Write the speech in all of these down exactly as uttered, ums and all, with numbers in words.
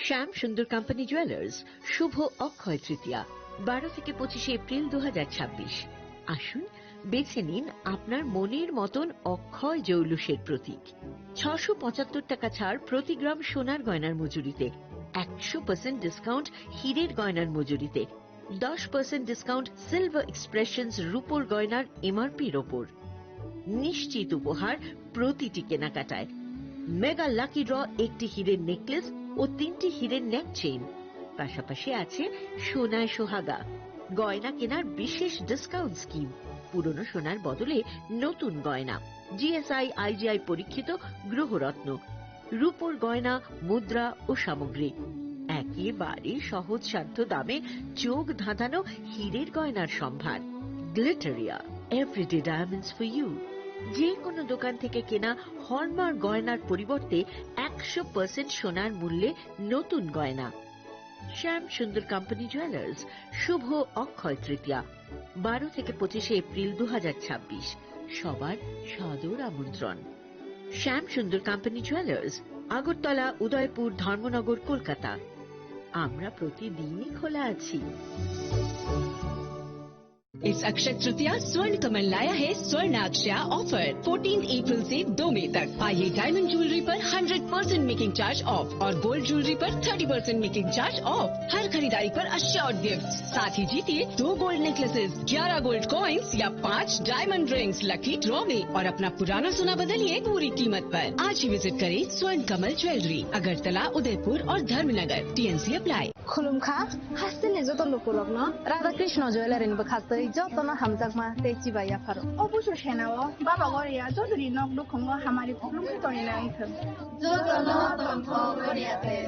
শ্যাম সুন্দর company jewellers, শুভ অক্ষয় তৃতীয়া, বারো থেকে পঁচিশে এপ্রিল দু হাজার ছাব্বিশ। আসুন, বেছে নিন আপনার মনের মতন অক্ষয় জৌলুসের প্রতীক। ছশো পঁচাত্তর টাকা ছাড় প্রতি গ্রাম সোনার গয়নার মজুরিতে, একশো পার্সেন্ট ডিসকাউন্ট হীরের গয়নার মজুরিতে, দশ পার্সেন্ট ডিসকাউন্ট সিলভার এক্সপ্রেশনস রূপোর গয়নার এমআরপির ওপর। নিশ্চিত উপহার প্রতিটি কেনাকাটায়। মেগা লাকি ড্র, একটি হীরের নেকলেস ও তিনটি হীরের নেক চেইন। পাশাপাশি আছে সোনায় সোহাগা, গয়না কেনার বিশেষ ডিসকাউন্ট স্কিম, পুরনো সোনার বদলে নতুন গয়না, জিএসআই আইজিআই পরীক্ষিত গ্রহরত্ন, রূপোর গয়না, মুদ্রা ও সামগ্রী। একেবারে সহজসাধ্য দামে চোখ ধাঁধানো হীরের গয়নার সম্ভার। Glitteria, everyday diamonds for you. যে কোনো দোকান থেকে কেনা হলমার্ক গয়নার পরিবর্তে একশো পার্সেন্ট সোনার মূল্যে নতুন গয়না। শ্যাম সুন্দর কোম্পানি জুয়েলার্স, শুভ অক্ষয় তৃতীয়া, বারো থেকে পঁচিশে এপ্রিল দু হাজার ছাব্বিশ। সবার সাদর আমন্ত্রণ। শ্যাম সুন্দর কোম্পানি জুয়েলার্স, আগরতলা, উদয়পুর, ধর্মনগর, কলকাতা। আমরা প্রতিদিনই খোলা আছি। इस अक्षय तृतीया स्वर्ण कमल लाया है स्वर्णाक्षया ऑफर। फोर्टीन अप्रैल से दो मई तक। आइए डायमंड ज्वेलरी पर hundred percent making charge off और गोल्ड ज्वेलरी पर thirty percent making charge off. हर खरीदारी पर अश्योर्ड गिफ्ट, साथ ही जीतिए दो गोल्ड नेकलेसेस, ग्यारह गोल्ड कॉइंस या पाँच डायमंड रिंग्स लकी ड्रॉ में और अपना पुराना सोना बदलिए पूरी कीमत पर। आज ही विजिट करें स्वर्ण कमल ज्वेलरी, अगरतला, उदयपुर और Dharmanagar. TNC apply. Khulumkha, hasteni joto lukurokno Radha Krishna Jewellery ni bwkhak twi jotono hamjakma tei chibai yapharo. O busu senao Baba Goria jotoni nok nukhungo hamari khulumkhe tongwi nai thung. Jotono tongthok Goria te.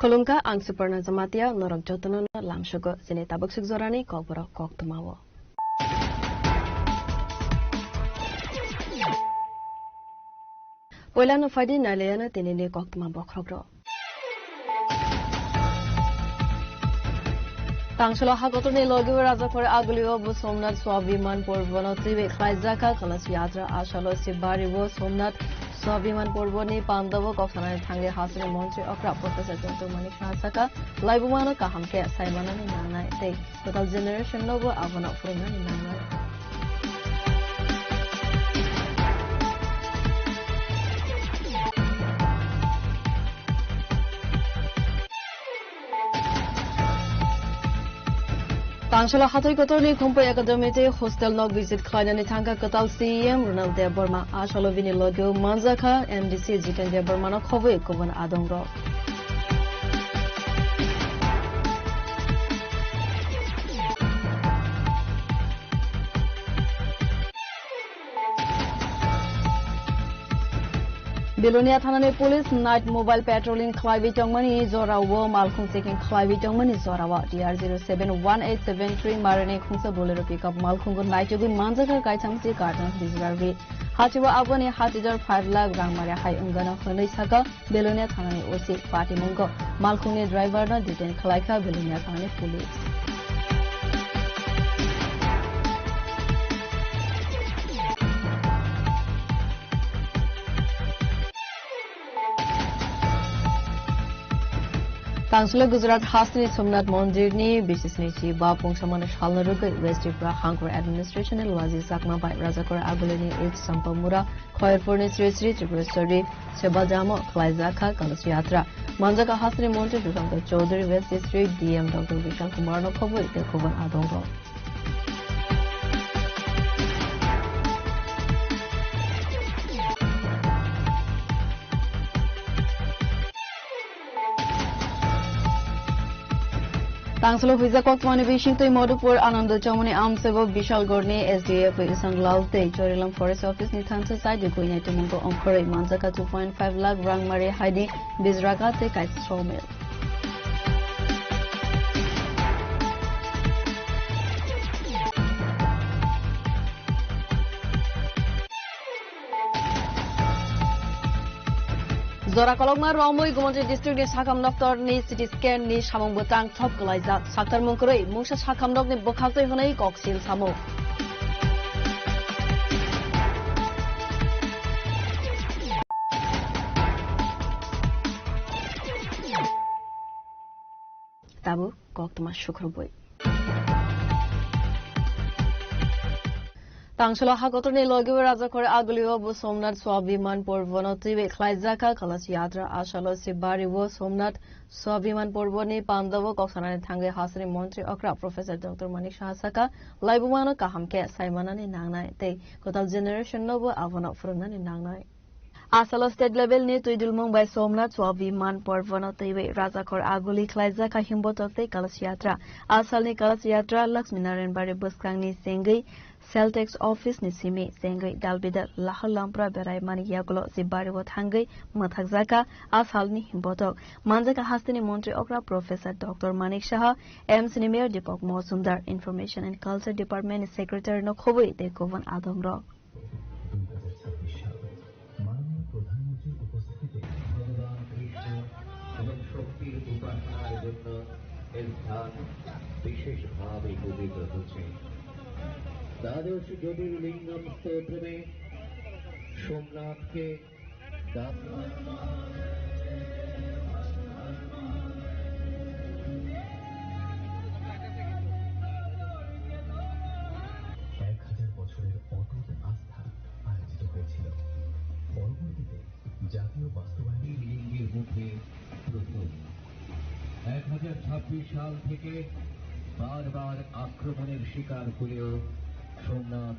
Khulumkha, ang Suparna Jamatia, norok jotono no lamsugo chini tabuk suk jorani kokborok koktwmao. Poilano phaidi nailayano tinini koktwma bokhrokrok. Tangsolo hakotorni logi Rajakhor agulio bo Somnath Swabiman Porbono twiwi khlaijakha Kalas Yatra asalo Sibari bo Somnath Swabiman Porboni pandao kok sanani thangwi hasteni montri okra Professor Chontu Manik khna saka, laibumano kaham khe saimanani nangnai tei kwtal generation nobo abono phwrwngnani nangnai. Tangsolo hatoi kotorni Khumpui Academy tei hostel no visit khlainani thangkha kwtal C E M Ronald Debbarma. Asolo bini logio manjakha M D C Jiten Debbarmano khobwi kubun adongrok. Belonia thanani police night mobile patrolling khlaiwi tongmani jorao malkhung checking khlaiwi tongmani jorao T R zero seven one eight seven three marini khungsa Bolero pickup malkhungo naitugwi manjakha kaitham si carton digital wi. Hachio aboni hati jor five lakh rang mari hai wngano hwnwi saka Belonia thanani O C patimungo malkhungni driver no detain khlaikha Belonia thanani police. Tangsolo Gujarat hasteni Somnath Mondirni bisisni chiba pungsamano salna rwgwi West Tripura Hangkor Administration ni Luaji Chakma bai Rajakor Agulini H Sampamura Khoyerpurni Sri Sri Tripureshwari Sebajamo khlaijakha Kalas Yatra. Manjaka hasteni Montri Sushanta Chaudhary, West District D M Doctor Vishal Kumar no khobwi tei khobor adongo. Tangshalo huijak koktwmani bisingtwi Madhupur Anando Chowmani amsebo Bishalgarhni S D F Isang Lal tei Chorilam Forest Office ni thansa side ni kuinai tumungko ongkhorwi manjaka two point five lakh rangmari haini bijraga tei kaisa sawmill. Jora kolokma romwi Gumonjoi district ni Sakham Noktor ni C T scan ni samung bwtang thop kwlaijak. Saktar mung kwrwi mungsa Sakham Nok ni bwkhaktwi hwnwi koksil samung. Tabuk koktwma sukrubwi. Tangshalo hakotorni logibo Rajakhor Agulio bo Somnath Swabiman Porbono twiwi khlaijak kha Kalash Yatra. Asalo Sibari o Somnath Swabiman Porboni pandao kok sanani thangwi hasteni montri okra Professor Doctor Manik Saha sakha, laibumano kaham khe saimanani nangnai tei kwtal generation no bo abono phwrwngnani nangnai. Asalo state level ni twidulmung bai Somnath Swabiman Porbono twiwi Rajakhor Aguli khlaijak kha Himbotok tei Kalash Yatra. Asalni Kalash Yatra Lakshmi Narayan Bari bwskangni sengwi Cell Tax Office ni simi sengwi dalbidal lahar lampra beraimani yagulo Sibari o thangwi mwthakjak kha asalni Himbotok. Manjak kha hasteni montri okra Professor Doctor Manik Saha, M C ni Mayor Deepak Mojumdar, Information and Culture Department ni Secretary no khobwi tei kubun adom rok. দুই হাজার ছাব্বিশ সাল মাননীয় প্রধানমন্ত্রীর উপস্থিতিতে ভগবান কৃষ্ণ এবং শক্তির উপাসনার জন্য এই স্থান বিশেষভাবে পবিত্র হচ্ছে। দ্বাদশ জ্যোতির্লিঙ্গম স্তোত্রে সোমনাথকে এক হাজার বছরের অটুট আস্থা আয়োজিত হয়েছিল। পরবর্তীতে জাতীয় বাস্তবায়ন লিঙ্গের মুখে প্রথম। এক হাজার ছাব্বিশ সাল থেকে বারবার আক্রমণের শিকার হলেও সোমনাথ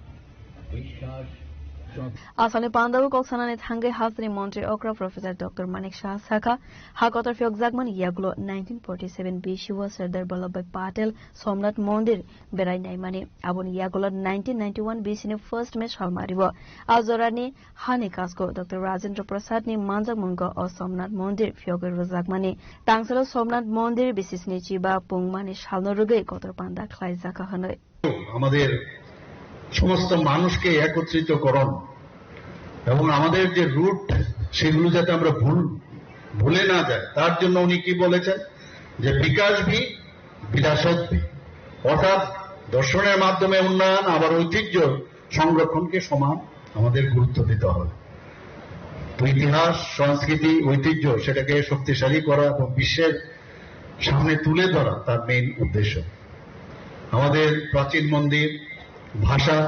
বিশ্বাস সব Asalni pandao kok sanani thangwi hasteni montri okra Professor Doctor Manik Saha sakha, ha kotor phiyokjakmani yagulo nineteen forty seven B C o Sardar Vallabhbhai Patel Somnath Mondir berai naimani. Aboni yagulo nineteen ninety one B C ni first May salmari o a jorani hani kasko Doctor Rajendra Prasad ni manjakmungo o Somnath Mondir phiyogwi rwjakmani. Tangshalo Somnath Mondir bisisni chiba pungmani salno rwgwi kotor panda khlaijakha hwnwi. আমাদের সমস্ত মানুষকে একত্রিত করণ এবং আমাদের যে রুট, সেগুলো যাতে আমরা ভুল, ভুলে না যায়, তার জন্য উনি কি বলেছেন? যে বিকাশ ভি বিরাসত ভি, অর্থাৎ দর্শনের মাধ্যমে উন্নয়ন, আবার ঐতিহ্য সংরক্ষণকে সমান আমাদের গুরুত্ব দিতে হবে। তো ইতিহাস, সংস্কৃতি, ঐতিহ্য সেটাকে শক্তিশালী করা এবং বিশ্বের সামনে তুলে ধরা তার মেইন উদ্দেশ্য। আমাদের প্রাচীন মন্দির, ভাষা,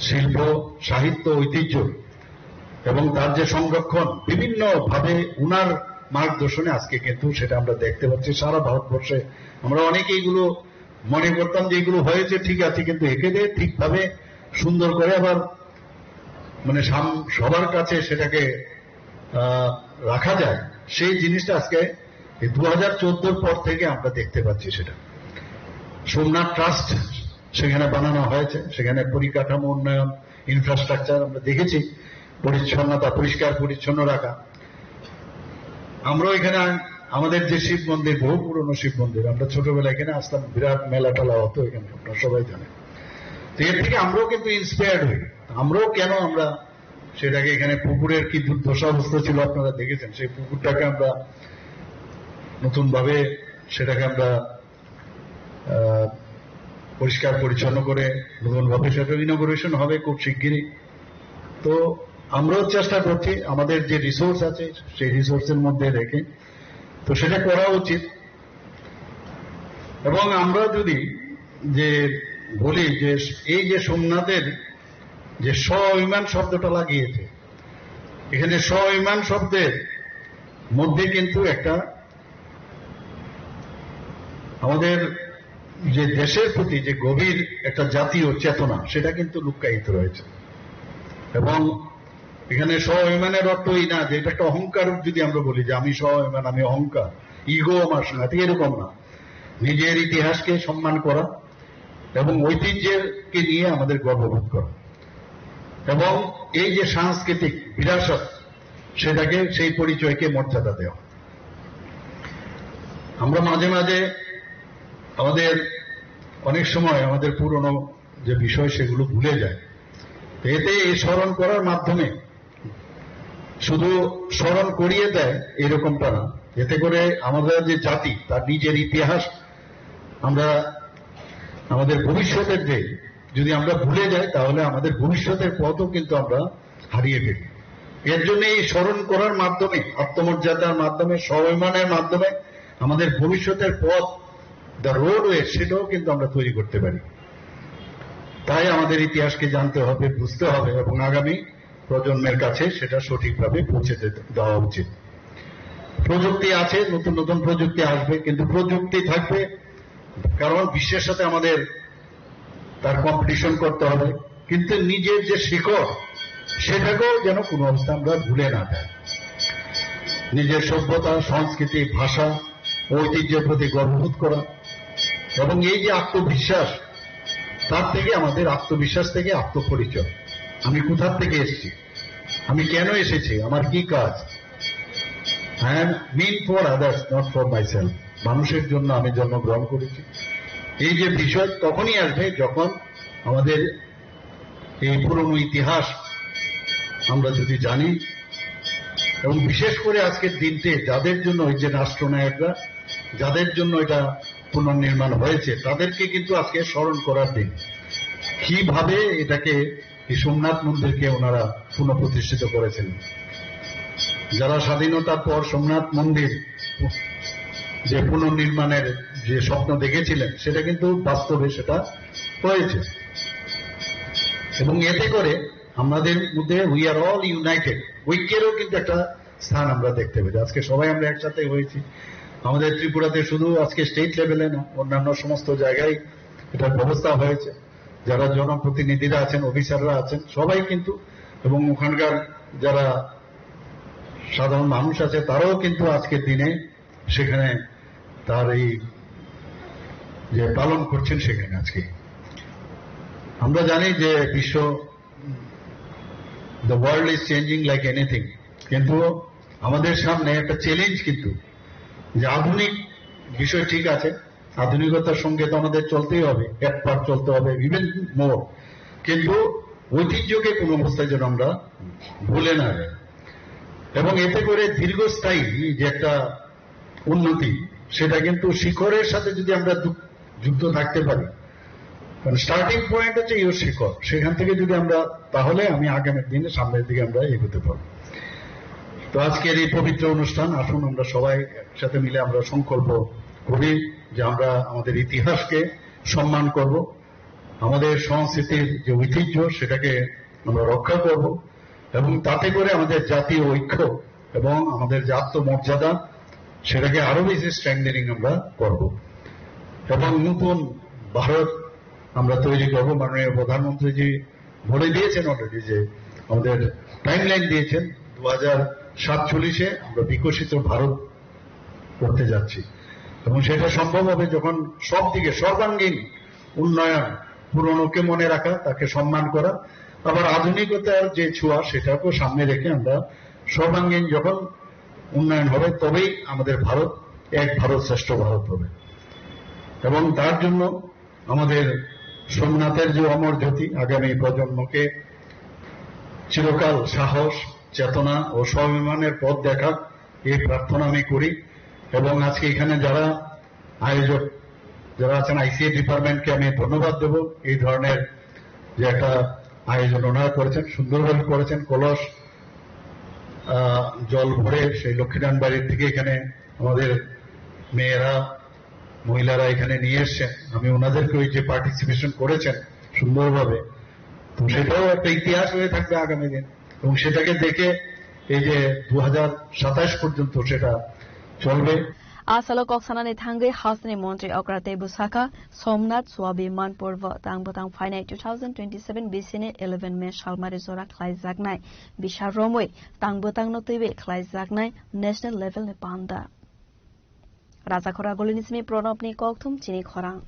শিল্প, সাহিত্য, ঐতিহ্য এবং তার যে সংরক্ষণ, বিভিন্নভাবে উনার মার্গদর্শনে আজকে কিন্তু সেটা আমরা দেখতে পাচ্ছি সারা ভারতবর্ষে। আমরা অনেকে এগুলো মনে করতাম যে এগুলো হয়েছে ঠিক আছে, কিন্তু একে যে ঠিকভাবে সুন্দর করে আবার মানে সাম-, সবার কাছে সেটাকে, আহ, রাখা যায়, সেই জিনিসটা আজকে এই দু হাজার চোদ্দোর পর থেকে আমরা দেখতে পাচ্ছি। সেটা সোমনাথ ট্রাস্ট সেখানে বানানো হয়েছে, সেখানে পরিকাঠামো উন্নয়ন, ইনফ্রাস্ট্রাকচার আমরা দেখেছি, পরিচ্ছন্নতা, পরিষ্কার পরিচ্ছন্ন রাখা। আমরাও এখানে আ-, আমাদের যে শিব মন্দির, বহু পুরনো শিব মন্দির, আমরা ছোটবেলায় এখানে আসতাম, বিরাট মেলা টেলা হতো এখানে, আপনারা সবাই জানেন। তো এর থেকে আমরাও কিন্তু ইন্সপায়ার্ড হই। আমরাও কেন আমরা সেটাকে, এখানে পুকুরের কি দুর্দশা অবস্থা ছিল আপনারা দেখেছেন, সেই পুকুরটাকে আমরা নতুনভাবে সেটাকে আমরা, আহ, পরিষ্কার পরিচ্ছন্ন করে নতুনভাবে সেটা ইনোগুরেশন হবে খুব শিগগিরই। তো আমরাও চেষ্টা করছি আমাদের যে রিসোর্স আছে সেই রিসোর্সের মধ্যে রেখে, তো সেটা করা উচিত। এবং আমরা যদি যে বলি যে এই যে সোমনাথের যে স্ব ইমান শব্দটা লাগিয়েছে, এখানে স্ব ইমান শব্দের মধ্যে কিন্তু একটা আমাদের যে দেশের প্রতি যে গভীর একটা জাতীয় চেতনা, সেটা কিন্তু লুক্কায়িত রয়েছে। এবং এখানে স্ব ইমানের অর্থ এই না যে এটা একটা অহংকার, যদি আমরা বলি যে আমি স্ব ইমান, আমি অহংকার, ইগো আমার সঙ্গে, ঠিক এরকম না। নিজের ইতিহাসকে সম্মান করা এবং ঐতিহ্যকে নিয়ে আমাদের গর্ববোধ করা এবং এই যে সাংস্কৃতিক বিরাসত, সেটাকে, সেই পরিচয়কে মর্যাদা দেওয়া। আমরা মাঝে মাঝে আমাদের, অনেক সময় আমাদের পুরনো যে বিষয়, সেগুলো ভুলে যায়। তো এতে এই স্মরণ করার মাধ্যমে শুধু স্মরণ করিয়ে দেয় এরকমটা না, এতে করে আমাদের যে জাতি, তার নিজের ইতিহাস, আমরা আমাদের ভবিষ্যতের যে, যদি আমরা ভুলে যাই, তাহলে আমাদের ভবিষ্যতের পথও কিন্তু আমরা হারিয়ে ফেলি। এর জন্য এই স্মরণ করার মাধ্যমে, আত্মমর্যাদার মাধ্যমে, স্বাভিমানের মাধ্যমে আমাদের ভবিষ্যতের পথ, the roadway, সেটাও কিন্তু আমরা তৈরি করতে পারি। তাই আমাদের ইতিহাসকে জানতে হবে, বুঝতে হবে এবং আগামী প্রজন্মের কাছে সেটা সঠিকভাবে পৌঁছে দে-, দেওয়া উচিত। প্রযুক্তি আছে, নতুন নতুন প্রযুক্তি আসবে, কিন্তু প্রযুক্তি থাকবে, কারণ বিশ্বের সাথে আমাদের তার কম্পিটিশন করতে হবে, কিন্তু নিজের যে শিকড়, সেটাকেও যেন কোনো অবস্থা আমরা ভুলে না যাই। নিজের সভ্যতা, সংস্কৃতি, ভাষা, ঐতিহ্যের প্রতি গর্ববোধ করা এবং এই যে আত্মবিশ্বাস, তার থেকে, আমাদের আত্মবিশ্বাস থেকে আত্মপরিচয়। আমি কোথা থেকে এসেছি, আমি কেন এসেছি, আমার কি কাজ। I am meant for others, not for myself. মানুষের জন্য আমি জন্মগ্রহণ করেছি। এই যে বিষয় তখনই আসবে, যখন আমাদের এই পুরনো ইতিহাস আমরা যদি জানি, এবং বিশেষ করে আজকের দিনটি যাদের জন্য এই যে রাষ্ট্রনায়করা, যাদের জন্য এটা পুনর্নির্মাণ হয়েছে, তাদেরকে কিন্তু আজকে স্মরণ করার দিন। কিভাবে এটাকে, এই সোমনাথ মন্দিরকে ওনারা পুনঃপ্রতিষ্ঠিত করেছিলেন, যারা স্বাধীনতার পর সোমনাথ মন্দির যে পুনর্নির্মাণের যে স্বপ্ন দেখেছিলেন, সেটা কিন্তু বাস্তবে সেটা হয়েছে। এবং এতে করে আমাদের মধ্যে we are all united, ঐক্যেরও কিন্তু একটা স্থান আমরা দেখতে পেয়েছি। আজকে সবাই আমরা একসাথে হয়েছি। আমাদের ত্রিপুরাতে শুধু আজকে স্টেট লেভেলে না, অন্যান্য সমস্ত জায়গায় এটার ব্যবস্থা হয়েছে। যারা জনপ্রতিনিধিরা আছেন, অফিসাররা আছেন, সবাই কিন্তু, এবং ওখানকার যারা সাধারণ মানুষ আছে, তারাও কিন্তু আজকের দিনে সেখানে তার এই যে পালন করছেন সেখানে আজকে। আমরা জানি যে বিশ্ব, the world is changing like anything, কিন্তু আমাদের সামনে একটা চ্যালেঞ্জ কিন্তু, যে আধুনিক বিষয় ঠিক আছে, আধুনিকতার সঙ্গে তো আমাদের চলতেই হবে, এক পার চলতে হবে, ইভেন মোর, কিন্তু ঐতিহ্যকে কোনো অবস্থায় যেন আমরা ভুলে না যাই। এবং এতে করে দীর্ঘস্থায়ী যে একটা উন্নতি, সেটা কিন্তু শিকড়ের সাথে যদি আমরা যু-, যুক্ত থাকতে পারি, কারণ স্টার্টিং পয়েন্ট হচ্ছে ইওর শিকড়, সেখান থেকে যদি আমরা, তাহলে আমি আগামী দিনে সামনের দিকে আমরা এগোতে পারবো। তো আজকের এই পবিত্র অনুষ্ঠান, আসুন আমরা সবাই একসাথে মিলে আমরা সংকল্প করি যে আমরা আমাদের ইতিহাসকে সম্মান করব, আমাদের সংস্কৃতির যে ঐতিহ্য, সেটাকে আমরা রক্ষা করব এবং তাতে করে আমাদের জাতীয় ঐক্য এবং আমাদের যে আত্মমর্যাদা, সেটাকে আরো বেশি স্ট্রেংথেনিং আমরা করব। এবং নতুন ভারত আমরা তৈরি করব। মাননীয় প্রধানমন্ত্রীজি বলে দিয়েছেন অলরেডি যে আমাদের টাইমলাইন দিয়েছেন, দু হাজার সাতচল্লিশে আমরা বিকশিত ভারত করতে যাচ্ছি। এবং সেটা সম্ভব হবে যখন সব দিকে সর্বাঙ্গীন উন্নয়ন, পুরনোকে মনে রাখা, তাকে সম্মান করা, আবার আধুনিকতার যে ছোঁয়া, সেটাকেও সামনে রেখে আমরা সর্বাঙ্গীন যখন উন্নয়ন হবে, তবেই আমাদের ভারত এক ভারত শ্রেষ্ঠ ভারত হবে। এবং তার জন্য আমাদের সোমনাথের যে অমর জ্যোতি আগামী প্রজন্মকে চিরকাল সাহস, চেতনা ও স্বাভিমানের পথ দেখাক, এই প্রার্থনা আমি করি। এবং আজকে এখানে যারা আয়োজক, যারা আছেন, আইসিএ ডিপার্টমেন্টকে আমি ধন্যবাদ দেব এই ধরনের যে একটা আয়োজন ওনারা করেছেন, সুন্দরভাবে করেছেন। কলস, আহ, জল ভরে সেই লক্ষ্মীনারায়ণ বাড়ির থেকে এখানে আমাদের মেয়েরা, মহিলারা এখানে নিয়ে এসছেন। আমি ওনাদেরকে ওই যে পার্টিসিপেশন করেছেন সুন্দরভাবে, তো সেটাও একটা ইতিহাস হয়ে থাকবে আগামী দিন। এবং সেটাকে দেখে এই যে দু হাজার সাতাশ পর্যন্ত সেটা চলবে। A salo kok sanani thangwi hasteni montri okra teibo sakha, Somnath Swabiman Porbo tang bwtang phainai two thousand twenty-seven bisini eleven May salmari jora khlaijaknai bisa romwi tang bwtangno twiwi khlaijaknai national level ni panda. Rajakhor Agulini simi Pranabni kokthum chini khorang.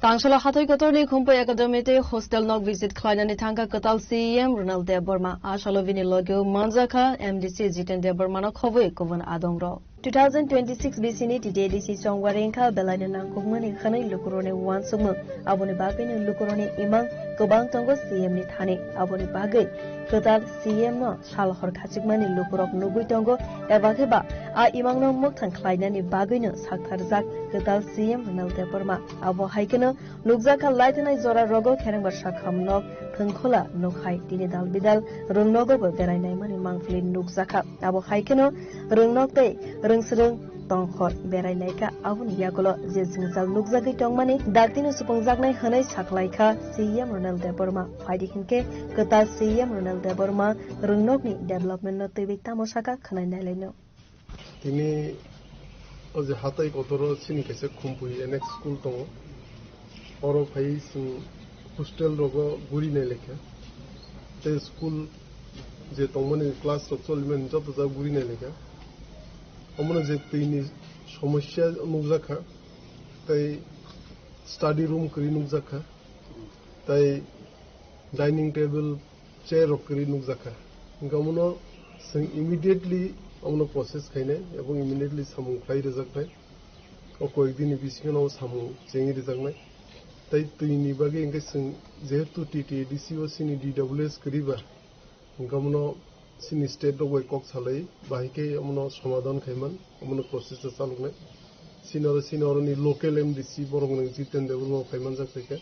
Tangsala Hathai Kotorni Khumpui Academy tei hostel nok visit khlainani thangkha kwtal C E M Ronald Debbarma. Asalo bini logeo manjakha M D C Jiten Debbarmano khobwi kubun adongrok. Two thousand twenty-six B C ni T T A D C chongwari wngkha belaino nangkukmani hwnwi lukurokni uansukmung. Aboni bagwino lukurokni imang kwbang tongo C M ni thani. Aboni bagwi kwtal C M no sal hor khachikmani lukurok nugwi tongo, eba khe ba a imangno mwkthang khlainani bagwino saktharjak kwtal C M Ronald Debbarma. Abo hai kheno nukjakha laithanai jora rogo kherengbar sakham nok thwngkhola nukhai tini dal bidal rwngnogo bo berai naimani mangpili nukjakha. Abo hai kheno rwngnok tei rwngsrwng tongkhor berai naikha. Aboni yagulo je jwngjal nukjagwi tongmani daktino supungjaknai hwnwi saklaikha C M Ronald Debbarma. Phaidi hinkhe kwtal C M Ronald Debbarma rwngnokni development no twiwi tamo sakha khwnai nailaino. Tini o je Hatai Kotoro chini kaisa Khumpui N X school tongo. Oro phai chwng hostel rogo guri nai lekha. Tei school je tongmani class rok cholimani joto jaga guri nai lekha. Omono je twini somosya nukjakha. Tei study room kwrwi nukjakha. Tei dining table chair rok kwrwi nukjakha. Hwnkhe omono chwng immediately omono process khainai ebong immediately samung khlai rwjaknai. O koyek dini bisingo samung chengwi rwjaknai. Tei twini bagwi hwnkhe chwng jehetu T T A D C o chini D W S kwrwi ba, hwnkhe omono chini state rok bai kok salai bahai khe omono somadhan khaiman, omono process o chaloknai. Chini oro, chini oroni local M D C borok nwng Jiten Debbarma bo phaimanjak phaikha,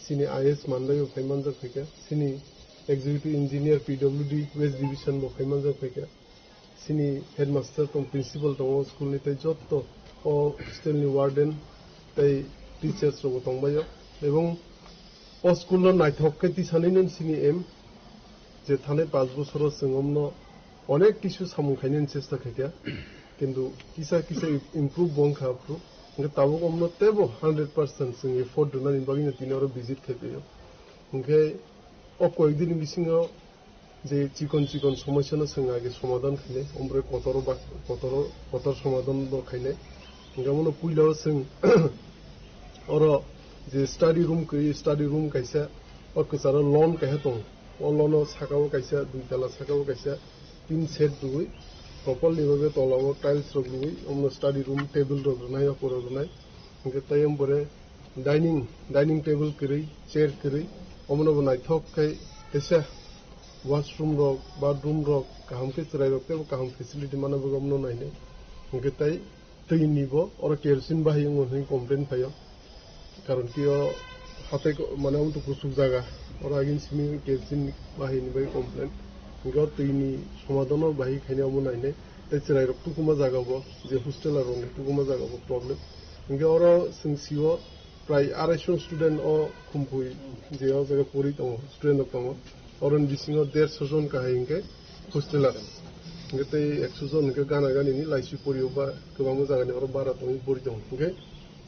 chini I S Mandai bo phaimanjak phaikha, chini executive engineer P W D West Division bo phaimanjak phaikha, chini headmaster tong, principal tongo school ni, tei jotto o hostel ni warden tei teachers rok bo tongbaio. Ebong o school no naithok khe tisani no chini aim je thanai panch bosoro chwng omno onek kisu samung khainani chesta khaikha, kintu kisa kisa improve bo wngkha aphuru. Hwnkhe tabuk omno teibo hundred percent chwng effort rwnani bagwino tini oro visit khai phaio. Hwnkhe o koyek dini bisingo je chikon chikon somosyano chwng age somadhan khainai, ombre kotoro ba-, kotoro, kotor somadhan bo khainai. Hwnkhe omono puila o chwng oro je study room kri-, study room kaisa, o kwcharo lawn kaisa tongo. O lawn o saka o kaisa, dui tala saka o kaisa tin set rwui, properly bhabe tola o tiles rok rwui, omono study room table rok rwnai, o pura rwnai. Hwnkhe tei omo pore dining, dining table kwrwi, chair kwrwi, omono bo naithok khe teisa washroom rok, bathroom rok kaham khe chwrai rok teibo kaham facility mano bagwi omono nainai. Hwnkhe tei twi ni bo oro kerosene bahai wngo hwnwi complain phaio. Karon ki o hatai ko-, mane omo to kuchuk jaga, oro agin simi kerosene bahai ni bai complain. Hwnkhe o twi ni somadhan o bahai khainai omo nainai. Tei chwrai rok tukuma jaga bo, je hostel rok ni tukuma jaga bo problem. Hwnkhe oro chwng sio prai arai sho student o Khumpui je o jaga pori tongo, student rok tongo. Oroni bisingo derso jon kahai hwnkhe hostel. Hwnkhe tei ekso jon hwnkhe gana gani ni laisi pori o ba kwbangma jaga ni oro bara tongwi pori tongo. Hwnkhe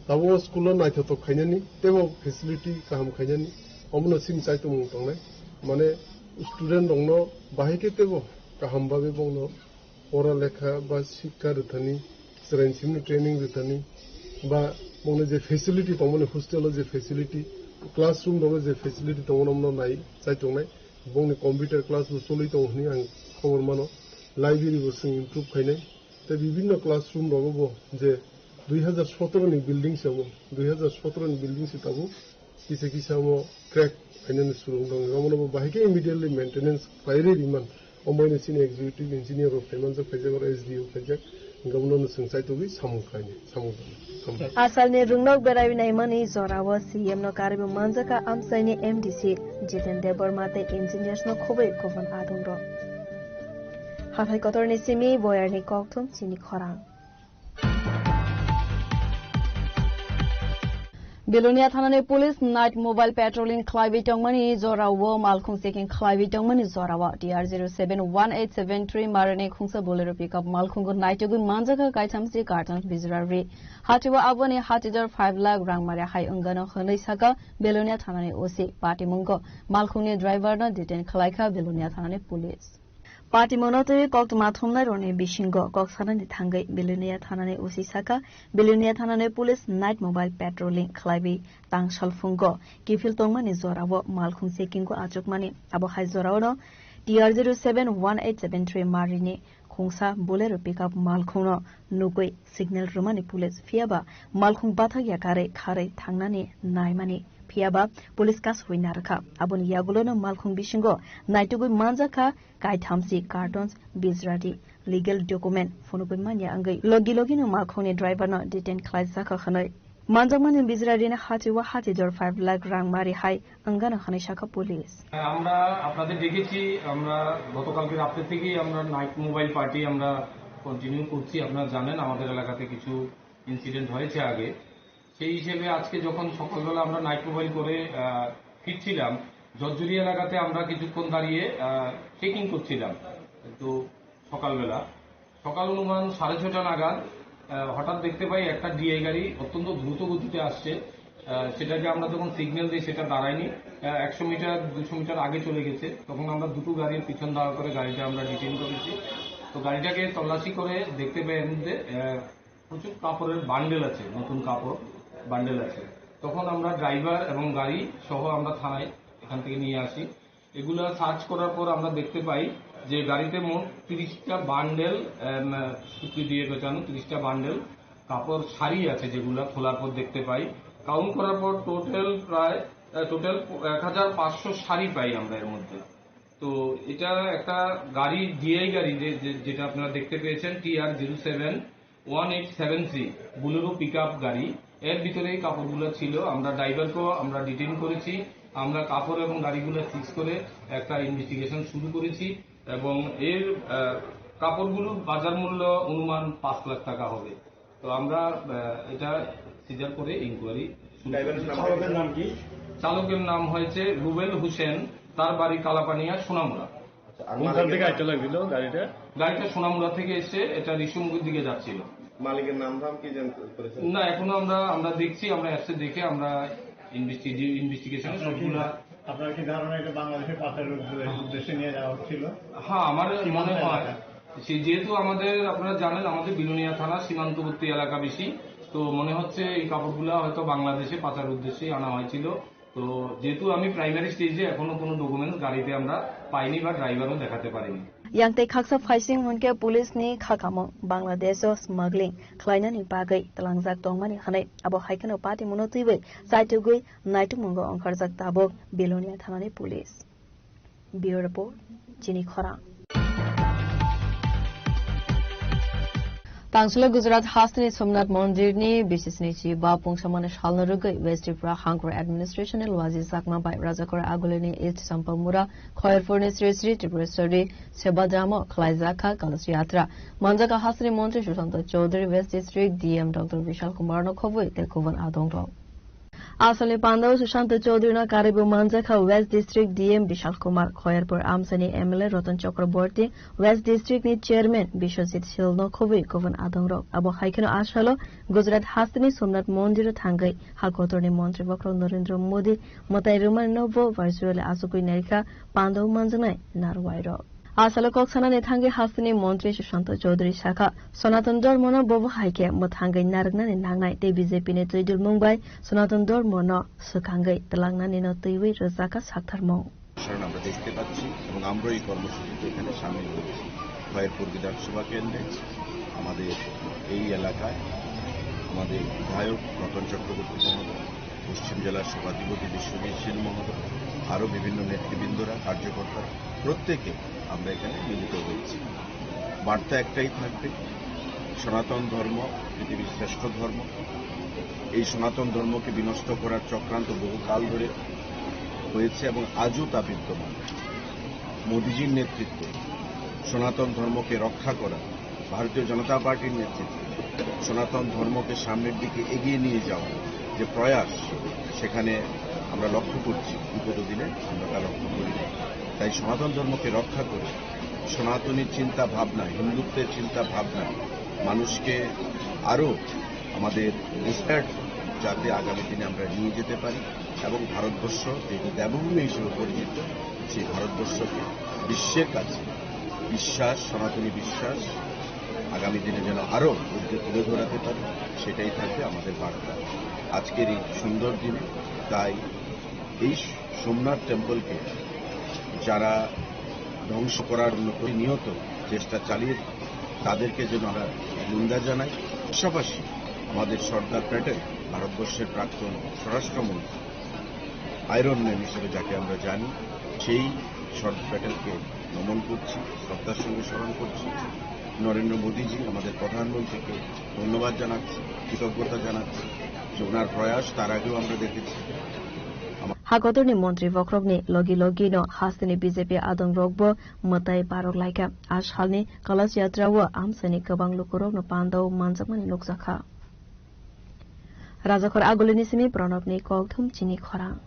tabuk o school o naithotok khainani, teibo facility kaham khainani, omono chini chaitomung tongnai. Mane student rokno bahai khe teibo kaham bagwi bongno pora lekha ba sikha rwthani, chwraini simi training rwthani, ba bongni je facility tongmani, hostel o je facility, classroom rogo je facility tongmani, omono nai chai tongnai. Bongni computer class bo choli tongo hwnwi ang khobor mano. Library bo chwng improve khainai. Tei bibinno classroom rogo bo je dui hazar sotoro ni building se omo, dui hazar sotoro ni building se tabuk kisa kisa omo crack khainani surung tongo. Omono bo bahai khe immediately maintenance khlai rwi rimani. Omo ino chini executive engineer rok phaimanjak, phaijak, oro S D O phaijak. Hwnkhe omono chwng chaitugwi samung khlainai, samung tangwi. Hambai. Asalni rwngnok berai naimani jorao C M no karwi manjakha amchaini M D C Jiten Debbarma tei engineers no khobwi kubun adongrok. Hathai kotorni simi boyarni kokthum chini khorang. Belonia thanani police night mobile patrolling khlaiwi tongmani jorao malkhung checking khlaiwi tongmani jorao T R zero seven one eight seven three marani khungsa Bolero pickup malkhungo naitugwi manjakha kaithamsi carton bijra ri. Hatio aboni hatidor five lakh rang mare hai wngano hwnwi saka Belonia thanani O C. Patimungo malkhungni driver no detain khlaikha Belonia thanani police. Patimungno twi koktwma thumnairokni bisingo kok sanani thangwi Belonia thanani O C sakha, Belonia thanani police night mobile patrolling khlaiwi tang salphungo kiphil tongmani jorao malkhung checkingo achukmani. Abo hai joraono T R zero seven one eight seven three marini khungsa Bolero pickup malkhungno nugwi signal rwmani police, phiyaba malkhung bathakya karwi kharwi thangnani naimani, phiyaba police kasui narwkha. Aboni yagulono malkhung bisingo naitugwi manjakha kaithamsi cartons, bijradi, legal document phunugwi manya wngwi logi logino malkhungni driverno detain khlaijakha hwnwi. Manjakmani bijrarino hati o hati jor five lakh rang mari hai wngano hwnwi sakha police. আমরা আপনাদের ডেকেছি। আমরা গতকালকে রাত্রে থেকেই আমরা night mobile party আমরা কন্টিনিউ করছি। আপনারা জানেন, আমাদের এলাকাতে কিছু ইনসিডেন্ট হয়েছে আগে। সেই হিসেবে আজকে যখন সকালবেলা আমরা নাইট মোবাইল করে আহ, ফিরছিলাম, জর্জরি এলাকাতে আমরা কিছুক্ষণ দাঁড়িয়ে চেকিং করছিলাম। তো সকালবেলা, সকাল অনুমান সাড়ে ছটা নাগাদ আহ, হঠাৎ দেখতে পাই একটা ডিআই গাড়ি অত্যন্ত দ্রুত গতিতে আসছে। আহ, সেটাকে আমরা যখন সিগন্যাল দিই, সেটা দাঁড়ায়নি। আহ, একশো মিটার, দুশো মিটার আগে চলে গেছে। তখন আমরা দুটো গাড়ির পিছন দাঁড় করে গাড়িটা আমরা ডিটেইন করেছি। তো গাড়িটাকে তল্লাশি করে দেখতে পাই এর মধ্যে আহ, প্রচুর কাপড়ের বান্ডেল আছে, নতুন কাপড় বান্ডেল আছে। তখন আমরা ড্রাইভার এবং গাড়ি সহ আমরা থানায় এখান থেকে নিয়ে আসি। এগুলা সার্চ করার পর আমরা দেখতে পাই যে গাড়িতে মোট তিরিশটা বান্ডেল, আম, সুতি দিয়ে গোছানো তিরিশটা বান্ডেল কাপড় শাড়ি আছে, যেগুলা খোলার পর দেখতে পাই। কাউন্ট করার পর টোটাল প্রায়, আহ, টোটাল এক হাজার পাঁচশো শাড়ি পাই আমরা এর মধ্যে। তো এটা একটা গাড়ি, ডিআই গাড়ি, যে, যে, যেটা আপনারা দেখতে পেয়েছেন, T R zero seven one eight seven three, Bolero pickup গাড়ি। এর ভিতরে এই কাপড়গুলো ছিল। আমরা ড্রাইভারকেও আমরা ডিটেইন করেছি। আমরা কাপড় এবং গাড়িগুলো সিজ করে একটা ইনভেস্টিগেশন শুরু করেছি এবং এর, আহ, কাপড়গুলোর বাজার মূল্য অনুমান পাঁচ লাখ টাকা হবে। তো আমরা, আহ, এটা সিজার করে ইনকোয়ারি শুরু ড্রাইভারের করেছি। নাম কি? চালকের নাম হয়েছে রুবেল হোসেন, তার বাড়ি কালাপানিয়া, সোনামুড়া। আচ্ছা, আর কোনখান মালিকের থেকে নাম? আইতে লাগছিল গাড়িটা? গাড়িটা সোনামুড়া থেকে এসে এটা রিসুমুখের দিকে যাচ্ছিল। মালিকের নাম ধাম কি জানতে পেরেছেন? না, এখনো আমরা, আমরা দেখছি, আমরা এসে দেখে আমরা ইনভেস্টিগেশন আপনার কি সবগুলা। ধারণা, আপনার কি ধারণা এটা বাংলাদেশে পাচারের উদ্দে-, উদ্দেশ্যে নিয়ে যাওয়া হচ্ছিল? হ্যাঁ, আমার মনে সীমান্ত হয়। এলাকা। সে যেহেতু আমাদের, আপনারা জানেন, আমাদের বিলোনিয়া থানা সীমান্তবর্তী এলাকা বেশি, তো মনে হচ্ছে এই কাপড়গুলা হয়তো বাংলাদেশে পাচার উদ্দেশ্যেই আনা হয়েছিল। তো যেহেতু আমি প্রাইমারি স্টেজে, এখনো কোনো ডকুমেন্টস গাড়িতে আমরা পাইনি বা ড্রাইভারও দেখাতে পারিনি। Yang tei khaksa phaising hwnkhe police ni khakamung Bangladesh o smuggling khlainani bagwi tlangjak tongmani hwnwi abo hai kheno patimungno twiwi chaitugwi naitukmungo ongkharjak tabuk Belonia thanani police. Bureau Report, Chini Khorang. Tangsulo Gujarat hasteni Somnath Mondirni bisisni chiba pungsamani salno rwgwi West Tripura Hangkor Administration ni Luaji Chakma bai Rajakora Agulini East Sampamura Khoyerpurni Sri Sri Tripureshwari Sebadhamo khlaijak kha Kalas Yatra. Manjak kha hasteni Montri Sushanta Chowdhury, West District D M Doctor Vishal Kumar no khobwi tei kubun adongrok. Asalni pandao Sushanta Chowdhury no karwibo manjakha West District D M Bishal Kumar, Khoyerpur amchaini M L A Ratan Chakraborty, West District ni Chairman Biswajit Sil no khobwi kubun adongrok. Abo hai kheno asalo Gujarat hasteni Somnath Mondir o thangwi ha kotorni Montri Bokhorok Narendra Modi mwtai rwmani no bo virtually achugwi nairikha pandao manjaknai narwai rok. Asalo kok sanani thangwi hasteni Montri Sushanta Chowdhury sakha, Sanatan Dharmano bobo hai khe mwthangwi narwknani nangnai tei B J P ni twidulmung bai Sanatan Dharmano swkangwi twlangnani no twiwi rwjakha saktharmung. কারণ আমরা দেখতে পাচ্ছি এবং আমরাও এই কর্মসূচিতে এখানে সামিল হয়েছি। খয়েরপুর বিধানসভা কেন্দ্রে আমাদের এই এলাকায় আমাদের বিধায়ক রতন চক্রবর্তী মহোদয়, পশ্চিম জেলার সভাধিপতি বিশ্বজিৎ শীল মহোদয়, আরও বিভিন্ন নেতৃবৃন্দরা, কার্যকর্তারা, প্রত্যেকে আমরা এখানে মিলিত হয়েছি। বার্তা একটাই থাকবে, সনাতন ধর্ম পৃথিবীর শ্রেষ্ঠ ধর্ম। এই সনাতন ধর্মকে বিনষ্ট করার চক্রান্ত বহুকাল ধরে হয়েছে এবং আজও তা বিদ্যমান। মোদিজির নেতৃত্বে সনাতন ধর্মকে রক্ষা করা, ভারতীয় জনতা পার্টির নেতৃত্বে সনাতন ধর্মকে সামনের দিকে এগিয়ে নিয়ে যাওয়া যে প্রয়াস, সেখানে আমরা লক্ষ্য করছি, বিগত দিনে আমরা তা লক্ষ্য করি। তাই সনাতন ধর্মকে রক্ষা করে সনাতনী চিন্তা ভাবনা, হিন্দুত্বের চিন্তা ভাবনা মানুষকে আরও আমাদের ইন্সপায়ার্ড, যাতে আগামী দিনে আমরা নিয়ে যেতে পারি এবং ভারতবর্ষ, যেহেতু দেবভূমি হিসেবে পরিচিত, সেই ভারতবর্ষকে বিশ্বের কাছে বিশ্বাস, সনাতনী বিশ্বাস আগামী দিনে যেন আরো ঊর্ধ্বে তুলে ধরাতে পারি, সেটাই থাকবে আমাদের বার্তা আজকের এই সুন্দর দিনে। তাই এই সোমনাথ টেম্পলকে যারা ধ্বংস করার মতো নিয়ত চেষ্টা চালিয়ে, তাদেরকে যেন আমরা নিন্দা জানাই। পাশাপাশি আমাদের সর্দার প্যাটেল, ভারতবর্ষের প্রাক্তন স্বরাষ্ট্রমন্ত্রী, আয়রন ম্যান হিসেবে যাকে আমরা জানি, সেই সর্দার প্যাটেলকে নমন করছি, শ্রদ্ধার সঙ্গে স্মরণ করছি। নরেন্দ্র মোদীজি, আমাদের প্রধানমন্ত্রীকে ধন্যবাদ জানাচ্ছি, কৃতজ্ঞতা জানাচ্ছি যে ওনার প্রয়াস তার আগেও আমরা দেখেছি। Hakotorni montri bokhorokni logi logino hasteni B J P adongrokbo mwtai parok laikha. A salni Kalash Yatra o amchaini kwbang lukurokno pandao manjakmani nukjakha. Rajakhor Agulini simi Pranobni kokthum chini khorang.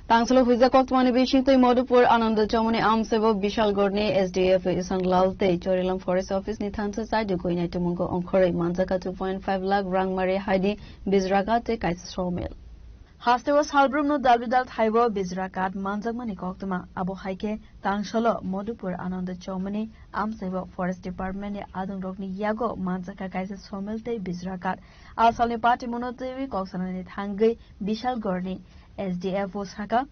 Tangsalo huijak koktwmani bisingtwi Madhupur Ananda Chowmani amsaibo Bishalgarhni S D F Isan Lal tei Chorilam Forest Office ni thansa chaidugwi naitumungo ongkhorwi manjakha two point five lakh rangmari haini bijrakat tei kaisa sawmill. Hasteo salbrumno dalbidal thaibo bijrakat manjakmani koktwma. Abo hai khe tangsalo Madhupur Ananda Chowmani amsaibo Forest Department ni adongrokni yago manjakha kaisa sawmill tei bijrakat. A salni patimungno twiwi kok sanani thangwi Bishalgarhni S D F o sakha,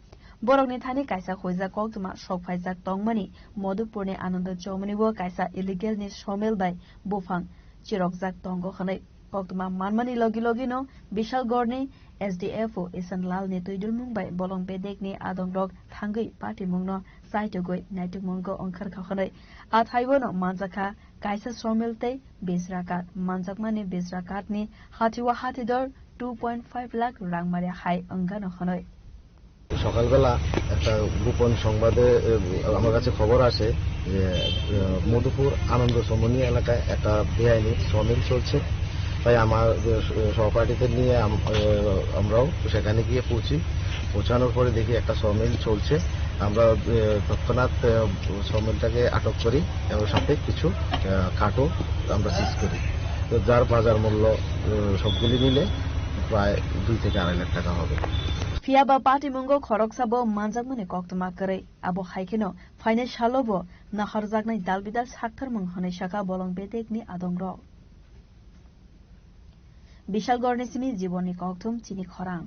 borokni thani kaisa huijak koktwma sok phaijak tongmani Madhupurni Ananda Chowmani o kaisa illegal ni sawmill bai buphang chirokjak tongo hwnwi. Koktwma manmani logi logino Bishalgarhni S D F o Isan Lalni twidulmung bai bolong bedekni adongrok thangwi patimungno chaitugwi naitukmungo ongkharkha hwnwi. A thaibono manjakha kaisa sawmill tei bijrakat. Manjakmani bijrakatni hatio hatidor two point five lakh rangmari hai wngano hwnwi. সকালবেলা একটা গোপন সংবাদে, এ, আমার কাছে খবর আসে যে, এ, মধুপুর আনন্দ সমনি এলাকায় একটা বেআইনি সমিল চলছে। তাই আমার, এ, সহপাঠীদের নিয়ে আম-, এ, আমরাও সেখানে গিয়ে পৌঁছি। পৌঁছানোর পরে দেখি একটা সমিল চলছে। আমরা, এ, তৎক্ষণাৎ, এ, সমিলটাকে আটক করি এবং সাথে কিছু, এ, কাঠও আমরা সিজ করি। তো যার বাজার মূল্য, এ, সবগুলি মিলে প্রায় দুই থেকে আড়াই লাখ টাকা হবে। Phiya ba patimungo khoroksa bo manjakmani koktwma kwrwi. Abo hai kheno phainai salo bo naharjaknai dalbidal saktharmung hwnwi sakha bolong bedekni adongrok. Bishalgarhni simi Jibonni kokthum chini khorang.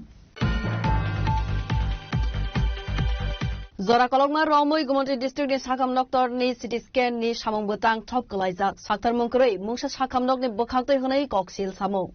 Jora kolokma romwi Gumoti district ni Sakham Noktor ni C T scan ni samung bwtang thop kwlaijak. Saktharmung kwrwi mungsa Sakham Nokni bwkhaktwi hwnwi koksil samung.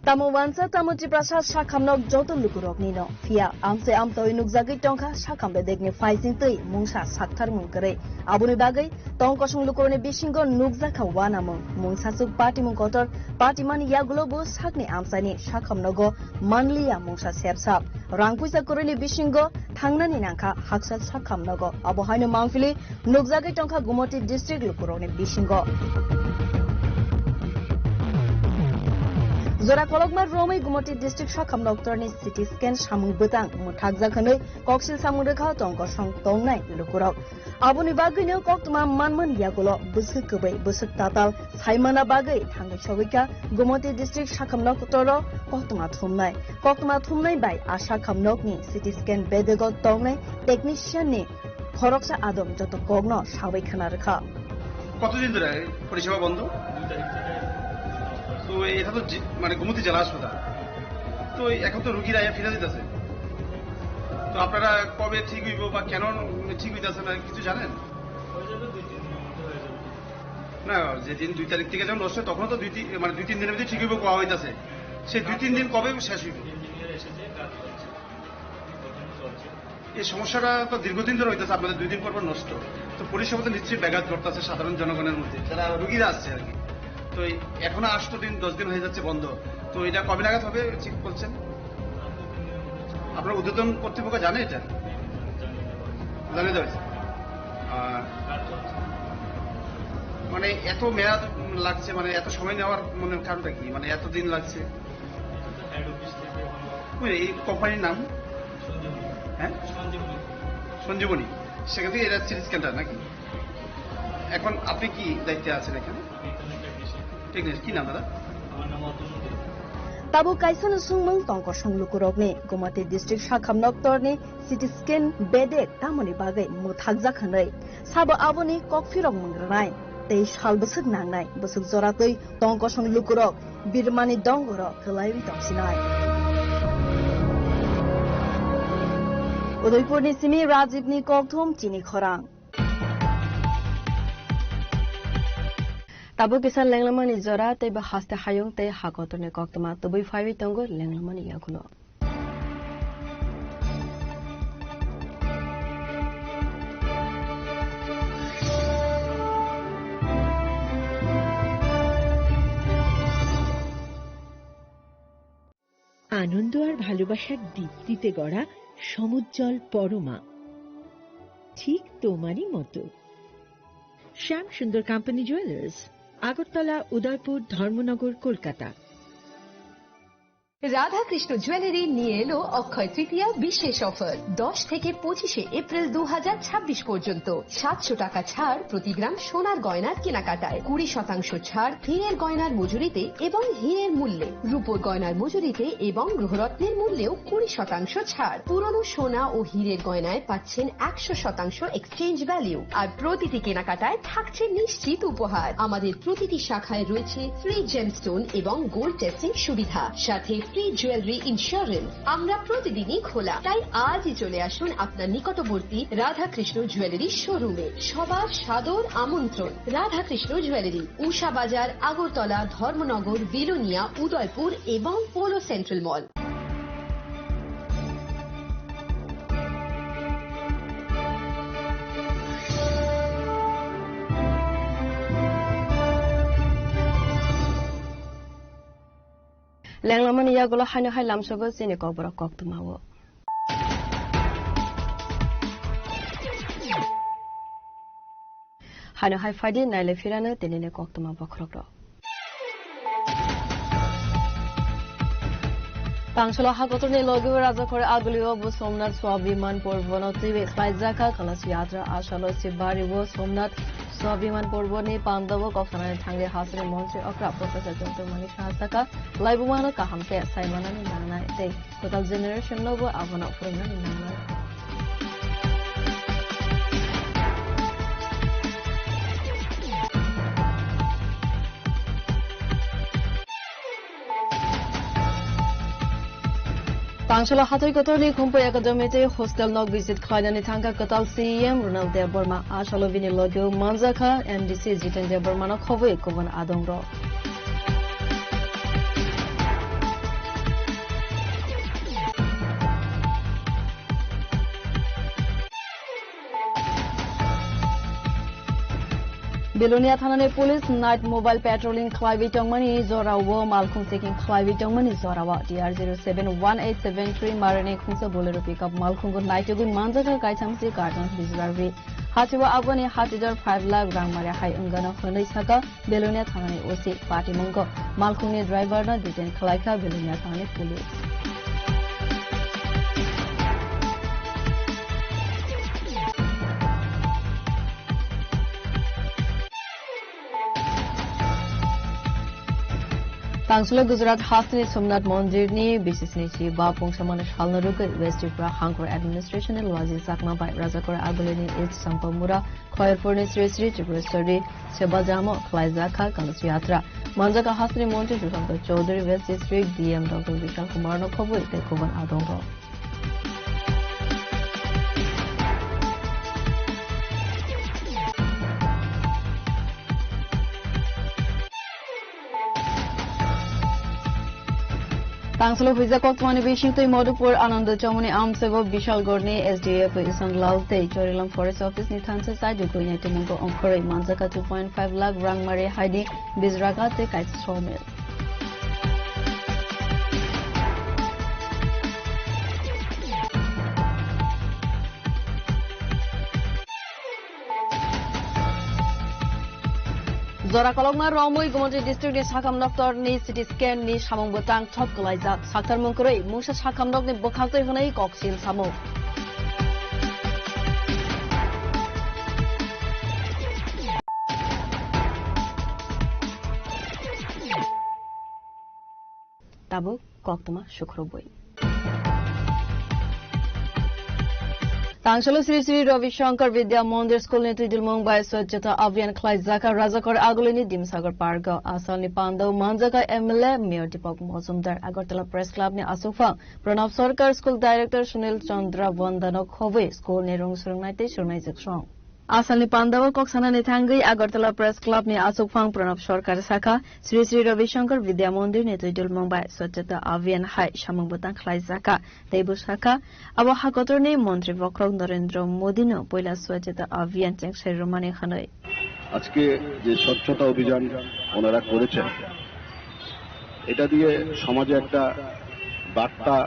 Tamo wansa, tamo Tiprasa Sakham Nok joto lukurokni no. Phiya amse amtoi nukjagwi tongkha Sakham bedekni phaising twi mungsa saktharmung kwrwi. Aboni bagwi tong kosong lukurokni bisingo nukjakha wanamung, mungsasuk patimung kotor, patimani yagulo bo sakni amchaini Sakham Nogo manliya mungsa sepsap. Rang puisa kwrwini bisingo thangnani nangkha haksa Sakham Nogo. Abo haino mangpili nukjagwi tongkha Gumoti district lukurokni bisingo. Jora kolokma romwi Gumoti district Sakham Noktorni C T scan samung bwtang mwthakjak hwnwi koksil samung rwkha tong kosong tongnai lukurok. Aboni bagwino koktwma manmani yagulo bwswk kwbwi bwswk tatal saimana bagwi thangwi sogwikha Gumoti district Sakham Noktoro koktwma thumnai. Koktwma thumnai bai a Sakham Nokni C T scan bedego tongnai technician ni khoroksa adom joto kokno sawi khna rwkha. কতদিন ধরে পরিষেবা বন্ধ? দুই তারিখ থেকে। তো এটা তো জি-, মানে গোমতী জেলা হাসপাতাল। তো এই এখন তো রুগীরা আইয়া ফিরে দিতেছে। তো আপনারা কবে ঠিক হইব বা কেন ঠিক হইতেছে না কিছু জানেন? হয়ে যাবে দুই তিন দিনের মধ্যে হয়ে যাবে। না, যেদিন দুই তারিখ থেকে যখন নষ্ট হয়, তখনও তো দুই তিন, মানে দুই তিন দিনের মধ্যে ঠিক হইব কোয়া হইতাছে। সেই দুই তিন দিন কবে শেষ হইব? ইঞ্জিনিয়ার এসেছে, কাজ করছে। এখনো চলছে। এই সমস্যাটা তো দীর্ঘদিন ধরে হইতেছে, আপনাদের দুই দিন পর পর নষ্ট। তো পরিষেবা তো নিশ্চয়ই ব্যাঘাত ঘটতেছে সাধারণ জনগণের মধ্যে, যারা রুগীরা আসছে আর কি। তো এই এখনো আষ্ট দিন, দশ দিন হয়ে যাচ্ছে বন্ধ। তো এটা কবে নাগাদ হবে ঠিক বলছেন? আপনার ঊর্ধ্বতন কর্তৃপক্ষ জানে এটা? জানিয়ে দেওয়া হয়েছে। আর মানে এত মেয়াদ লাগছে, মানে এত সময় নেওয়ার মানে কারণটা কি? মানে এত দিন লাগছে? ওই এই কোম্পানির নাম? হ্যাঁ? সঞ্জীবনী। সেখান থেকে এটা সিটি স্ক্যানটা নাকি? এখন আপনি কি দায়িত্বে আছেন এখানে? টেকনিশিয়ান। কি নাম দাদা? Tabuk kaisano swngmung tongkosong lukurokni, Gumati district sakham noktorni C T scan bedek tamoni bagwi mwthakjak hwnwi. Sabo aboni kokphirok mwngrwnai tei sal bwswk nangnai bwswk joratwi tongkosong lukurok birmani dongorok kwlaiwi tongsinai. Udaipurni simi Rajibni kokthum chini khorang. Tabuk kisa lenglamani jora tei bo haste hayung tei ha kotorni koktwma tubui phaiwi tongo lenglamani yagulo. আনন্দ আর ভালোবাসার দীপ্তিতে গড়া সমুজ্জ্বল পরমা, ঠিক তোমারই মতো। শ্যাম সুন্দর company jewellers, Agartala, উদয়পুর, ধর্মনগর, কলকাতা। রাধাকৃষ্ণ জুয়েলারি নিয়ে এলো অক্ষয় তৃতীয়া বিশেষ অফার। দশ থেকে পঁচিশে এপ্রিল দু হাজার ছাব্বিশ পর্যন্ত সাতশো টাকা ছাড় প্রতি গ্রাম সোনার গয়নার কেনাকাটায়, কুড়ি শতাংশ ছাড় হীরের গয়নার মজুরিতে এবং হীরের মূল্যে, রূপোর গয়নার মজুরিতে এবং গ্রহরত্নের মূল্যেও কুড়ি শতাংশ ছাড়। পুরনো সোনা ও হীরের গয়নায় পাচ্ছেন একশো শতাংশ এক্সচেঞ্জ ভ্যালু, আর প্রতিটি কেনাকাটায় থাকছে নিশ্চিত উপহার। আমাদের প্রতিটি শাখায় রয়েছে ফ্রি জেমস্টোন এবং গোল্ড টেস্টিং সুবিধা, সাথে ফ্রি জুয়েলারি ইন্স্যুরেন্স। আমরা প্রতিদিনই খোলা, তাই আজই চলে আসুন আপনার নিকটবর্তী রাধাকৃষ্ণ জুয়েলারি শোরুমে। সবার সাদর আমন্ত্রণ। রাধাকৃষ্ণ জুয়েলারি, উষা বাজার, আগরতলা, ধর্মনগর, বিলোনিয়া, উদয়পুর এবং polo central mall. Lenglamani yagulo haino hai lamsogo chini kokborok koktwmao. Haino hai phaidi nailai phirano tinini koktwma bokhorokrok. Tangsolo hakotorni logi o rajakore agulio bo Somnath Swabiman Porbono twiwi khlaijak kha Kalas Yatra. Asalo Sibari o Somnath Swabiman Porboni pandao kok sanani thangwi hasini montri okra Professor Jontro Manik Saha saka, laibumano kaham khe saimanani nangnai tei kwtal generation no bo abono phwrwngnani nangnai. Tangsala hatoi kotorni Khumphai Academy tei hostel no visit khlainani thangkha kwtal C E M Ronald Debbarma. Asalo bini logio manjakha M D C Jiten Debbarmano khobwi kubun adongrok. Belonia thanani police night mobile patrolling khlaiwi tongmani jorao malkhung checking khlaiwi tongmani jorao T R zero seven one eight seven three marani khungsa Bolero pickup malkhungo naitugwi manjakha kaitham si carton bijlarwi. Hachio aboni hatijar five lakh rang mare hai wngano hwnwi saka Belonia thanani O C patimungo malkhungni driver no detain khlaikha Belonia thanani police. Tangsolo Gujarat hasteni Somnath Mondirni bisisni si ba pungsamano salno rwgwi West Tripura Hangkor Administration ni Luaji Chakma bai Rajakor Agulini East Sampamura Khoyerpurni Sri Sri Tripureshwari Sebajamo khlaijak kha Kalas Yatra. Manjak kha hasteni Montri Sushanta Chowdhury, West District D M Doctor Vishal Kumar no khobwi tei kubun adongrok. Tangsalo huijak koktwmani bisingtwi Madhupur Ananda Chomoni amsebo Bishalgarhni S D F Isan Lal tei Chorilam Forest Office ni thansa side o gwi nai tongmungo ongkhorwi manjak kha two point five lakh rang mari haini bijraga tei kaisa sawmill. Jora kolokma romwi Gumoti district ni sakham noktor ni C T scan ni samung bwtang thop kwlaijak. Saktar mung kwrwi mungsa sakham nok ni bwkhaktwi hwnwi kok sil samung. Tabuk koktwma sukrubwi. Tangsalo Sri Sri Ravi Shankar Vidya Mandir School ni twidulmung bai Swachhata Abhiyan khlaijak Rajakor Agulini Dimsagar Park o. Asalni pandao manjak M L A Mayor Deepak Majumdar, Agartala Press Club ni aswkphang Pranab Sarkar, School Director Sunil Chandra Vandano khobwi school ni rung swrwngnai tei swrwngnaijak song. Asalni pandao kok sanani thangwi Agartala Press Club ni aswkphang Pranab Sarkar sakha, Sri Sri Ravi Shankar Vidya Mandir ni twidulmung bai Swachhata Abhiyan hai samung bwtang khlaijakha. Tei bwsakha, abo hakotorni Montri Bokhorok Narendra Modi no puila Swachhata Abhiyan chengsai rwmani hwnwi. আজকে যে স্বচ্ছতা অভিযান ওনারা করেছেন, এটা দিয়ে সমাজে একটা বার্তা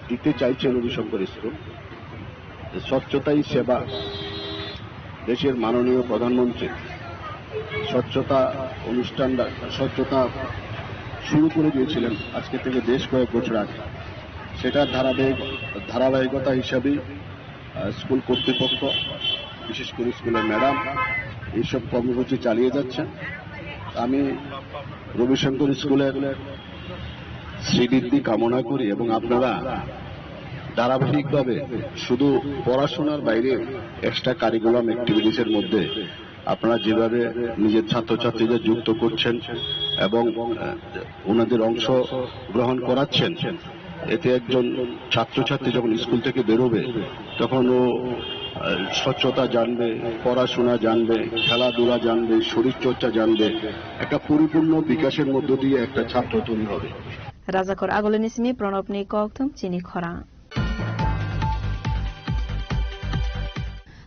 দিতে চাইছেন রবিশঙ্কর স্কুল, যে স্বচ্ছতাই সেবা। দেশের মাননীয় প্রধানমন্ত্রী স্বচ্ছতা অনুষ্ঠানটা, স্বচ্ছতা শুরু করে দিয়েছিলেন আজকে থেকে বেশ কয়েক বছর আগে। সেটার ধারাবাহিক, ধারাবাহিকতা হিসাবেই, আহ, স্কুল কর্তৃপক্ষ, বিশেষ করে স্কুলের ম্যাডাম, এইসব কর্মসূচি চালিয়ে যাচ্ছেন। আমি রবিশঙ্কর স্কুলের শ্রীবৃদ্ধি কামনা করি এবং আপনারা ধারাবাহিকভাবে শুধু পড়াশোনার বাইরে এক্সট্রা কারিকুলাম অ্যাক্টিভিটিসের মধ্যে আপনারা যেভাবে নিজের ছাত্রছাত্রীদের যুক্ত করছেন এবং, আহ, ওনাদের অংশ গ্রহণ করাচ্ছেন, এতে একজন ছাত্রছাত্রী যখন স্কুল থেকে বেরোবে, তখন ও, আহ, স্বচ্ছতা জানবে, পড়াশোনা জানবে, খেলাধুলা জানবে, শরীরচর্চা জানবে, একটা পরিপূর্ণ বিকাশের মধ্য দিয়ে একটা ছাত্র তৈরি হবে। Rajakor Agulini simi Pranabni kokthum chini khorang.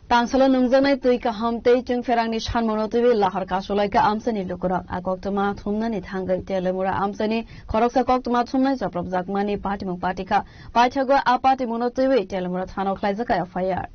Tangsalo nungjaknai twi kaham tei chwngpherangni sanmano twiwi lahar kasulaikha amchaini lukurok. A koktwma thumnani thangwi Teliamura amchaini khoroksa koktwma thumnai chopropjakmani patimung patikha. Paithago a patimungno twiwi Teliamura thano khlaijakha F I R.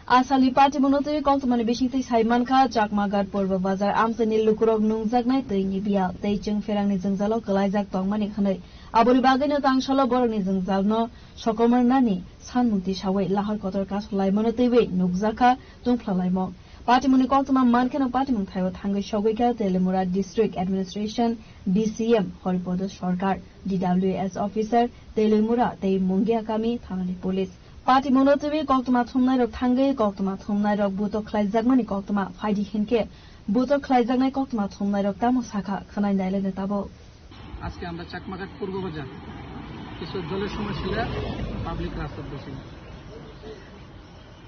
Asalni patimungno twiwi koktwmani bisingtwi sai mankha Chakmaghat Purbo Bazar amchaini lukurok nungjaknai twini biyal tei chwngpherangni jwngjalo kwlaijak tongmani hwnwi. Aboni bagwino tangsalo borokni jwngjalno sokomornani sanmung tisawi lahar kotor kasulaimano twiwi nukjakha tungphlalaimung. Patimungni koktwma mankheno patimung thaio thangwi sogwikha Teliamura District Administration D C M Haripada Sarkar, D W S officer Teliamura tei Mungia kami thanani police. Patimungno twiwi koktwma thumnairok thangwi koktwma thumnairok butok khlaijakmani koktwma phaidi hinkhe butok khlaijaknai koktwma thumnairok tamo sakha khwnai naileno tabuk. আজকে আমরা চাকমাঘাট পূর্ব বাজার কিছু জলের সমস্যা নিয়ে পাবলিক রাস্তাত বসি।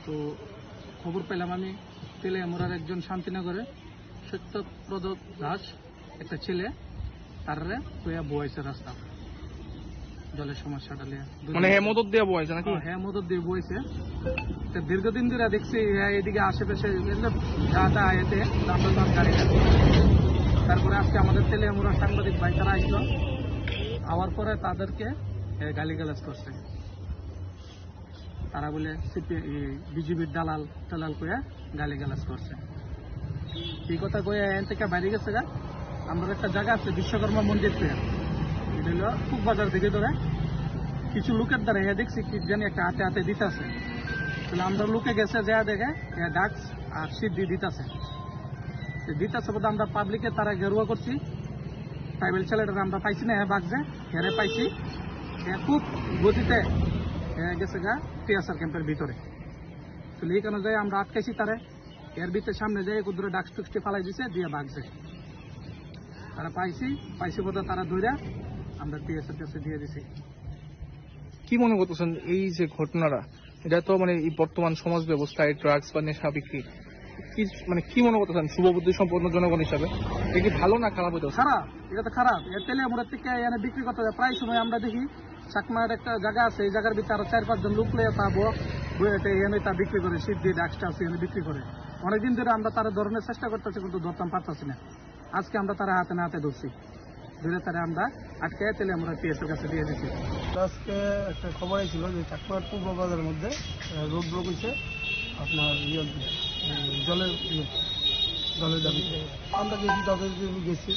তো খবর পেলাম আমি তেলিয়ামুড়ার একজন শান্তিনগরে সত্যব্রত দাস, একটা ছেলে, তাররে কইয়া বইছে রাস্তা জলের সমস্যাটা নিয়ে। মানে হে মদত দিয়ে বইছে নাকি? হ্যাঁ, হে মদত দিয়ে বইছে। তো দীর্ঘদিন ধরে দেখছি হে এদিকে আশেপাশে এমনি যা তা এতে দাম দাম গাড়ি গাড়ি। তারপরে আজকে আমাদের তেলিয়ামুড়া সাংবাদিক ভাই তারা আসলো, আওয়ার পরে তাদেরকে এ, গালিগালাজ করছে। তারা বলে সিপি-, ই, বিজিবির দালাল টালাল কইয়া গালিগালাজ করছে। এই কথা কইয়া এন থেকে বাইরে গেছে গা। আমরা একটা জায়গা আছে বিশ্বকর্মা মন্দির কইয়া, এটা হলো খুব বাজার দিকে ধরে। কিছু লোকের দ্বারা এ দেখছি কি জানি একটা হাতে হাতে দিতাছে। তাহলে আমরা লোকে গেছে যা দেখে এ ডাক্স আর সিদ্ধি দিতাছে। তো দিতাছে বলতে আমরা পাবলিকে তারা গেরুয়া করছি। ট্রাইবাল ছেলেটারে আমরা পাইছি না, হ্যাঁ বাগজে, হেরে পাইছি। হ্যাঁ খুব গতিতে, হ্যাঁ গেছে গা টিএসআর ক্যাম্পের ভিতরে। তো এই কারণে যাই আমরা আটকাইছি তারে। এর ভিতরে সামনে যাই কুদুরে ডাক টুকটি ফালাই দিছে, দিয়ে বাগজে। তারা পাইছি, পাইছি বলতে তারা ধইরা আমরা টিএসআর কাছে দিয়ে দিছি। কি মনে করতেছেন এই যে ঘটনাটা, এটা তো মানে এই বর্তমান সমাজ ব্যবস্থায় ড্রাগস বা নেশা বিক্রি, কি মানে কি মনে করতেছেন শুভবুদ্ধি সম্পন্ন জনগণ হিসাবে? এটা কি ভালো না খারাপ হইতে পারে? খারাপ, এটা তো খারাপ। এর তেলে আমরা থেকে এনে বিক্রি করতে যায়। প্রায় সময় আমরা দেখি চাকমার একটা জায়গা আছে, এই জায়গার ভিতরে আরো চার পাঁচজন লোক লইয়া তা ব-, বইয়েতে এনে তা বিক্রি করে, সিদ্ধি ডাক্সটা আছে এনে বিক্রি করে। অনেকদিন ধরে আমরা তারা ধরনের চেষ্টা করতেছি, কিন্তু ধরতাম পারতাছি না। আজকে আমরা তারা হাতে না হাতে ধরছি, ধরে তারা আমরা আটকে তেলে আমরা পিএস এর কাছে দিয়ে দিছি। আজকে একটা খবর আইছিল যে চাকমার পূর্ব বাজারের মধ্যে, আহ, রোড ব্লক হইছে আপনার ইয়ে, উম, জলের ইয়ে, জলের দাবিতে। আমরা গেছি, তাদের যে গেছি,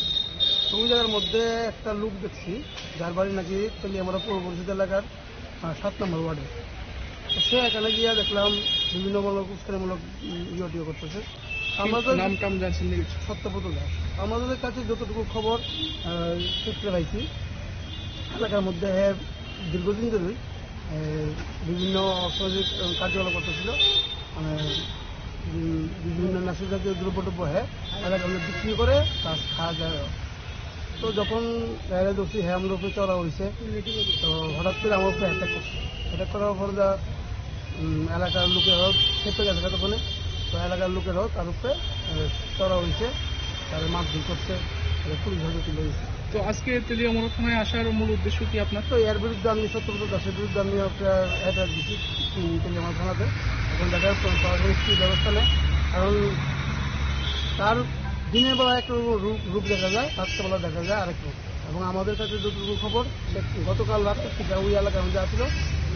তো ওই জায়গার মধ্যে একটা লোক দেখছি, যার বাড়ি নাকি তেলিয়ামুড়া পূর্ব পরিষদ এলাকার, আহ, সাত নম্বর ওয়ার্ডে। তো সে এখানে গিয়ে দেখলাম বিভিন্ন মূলক উস্কানিমূলক, উম, ইয়ে টিয়ে করতেছে। কি আমাদের নাম টাম জানছেন না কিছু? সত্যব্রত দাস। আমাদের কাছে যতটুকু খবর, আহ, সূত্রে পাইছি, এলাকার মধ্যে হে দীর্ঘদিন ধরেই, এ, বিভিন্ন অসামাজিক, এ, কার্যকলাপ করতেছিল। মানে, উম, বিভিন্ন নেশাজাতীয় দ্রব্য টব্য হে এলাকার মধ্যে বিক্রি করে, প্লাস খাওয়া যায়। তো যখন এরা দেখছি হে আমার উপরে চড়া হয়েছে, তো হঠাৎ করে আমার উপরে অ্যাটাক করছে। অ্যাটাক করার পর যা, উম, এলাকার লোকেরাও খেপে গেছে তখন। তো এলাকার লোকেরাও তার উপরে, এ, চড়া হয়েছে, তারা মারধর করছে, তারা পুলিশ হয়তো তুলে দিচ্ছে। তো আজকে তেলিয়ামুড়া থানায় আসার মূল উদ্দেশ্য কি আপনার? তো এর বিরুদ্ধে আমি সত্যব্রত দাসের বিরুদ্ধে আমি একটা এফআইআর দিছি, উম, তেলিয়ামুড়া থানাতে। এখন দেখা যাচ্ছে প্রশাসনিক কি ব্যবস্থা নেয়, কারণ তার দিনের বেলা একটা রূপ, রূপ দেখা যায়, রাত্রেবেলা দেখা যায় আরেক রূপ। এবং আমাদের কাছে যতটুকু খবর, সে গতকাল রাত্রে থেকে ওই এলাকার মধ্যে আসলো,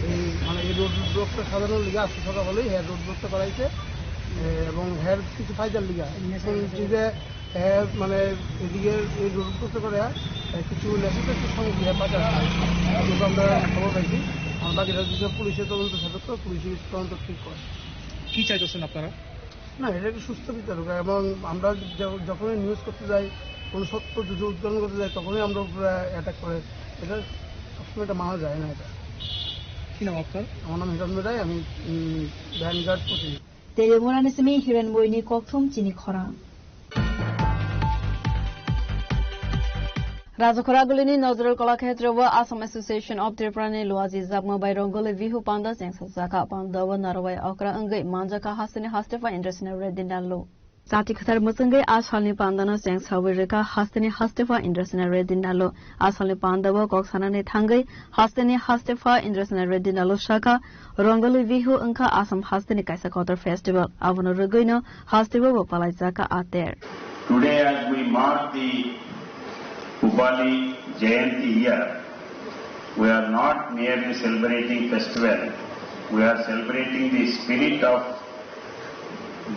এই মানে এই রোড ব্লকটা সাধারণ লিগে আসছে সকালবেলায়, হ্যাঁ, রোড ব্লকটা করাইছে, এ, এবং হ্যাঁ, কিছু ফায়দার লিগে। এখন যে, এ, মানে এদিকে এই রোড ব্লকটা করে, এ, কিছু নেশাজাতীয় সামগ্রী হ্যাঁ পাচার হয়। কিন্তু আমরা খবর পাইছি, আর বাকিটা বিষয়ে পুলিশের তদন্ত সাপেক্ষ, পুলিশের তদন্ত ঠিক করে। কি চাইতেছেন আপনারা? না, এটা একটা সুস্থ বিচার হোক। এবং আমরা য-, যখনই নিউজ করতে যাই, কোনো সত্য যদি উদ্ঘাটন করতে যাই, তখনই আমরা উপরে অ্যাটাক করে। এটা সবসময় এটা মানা যায় না এটা। কি নাম আপনার? আমার নাম হিরণ রায়, আমি, উম, ভ্যানগার্ড প্রতিনিধি। Telemurani simi Hiranmoini kokthum chini khorang. Rajakhora gulini Nazrul Kalakshetra o Assam Association of Tripura ni luaji jakma bai Rongoli Bihu panda chengsa jaka. Panda o narwai okra wngwi manjaka hasteni Hastepa International Reddy Nallo. Chati kwthar mwchwngwi a salni pandano chengsawi rwkha hasteni Hastepa International Reddy Nallo. A salni pandao kok sanani thangwi hasteni Hastepa International Reddy Nallo sakha, Rongoli Bihu wngkha Assam hasteni kaisa kotor festival. Abono rwgwino hasteo bo palaijakha a ter. Today, as we mark the Upali Jayanti year, we are not merely celebrating festival, we are celebrating the spirit of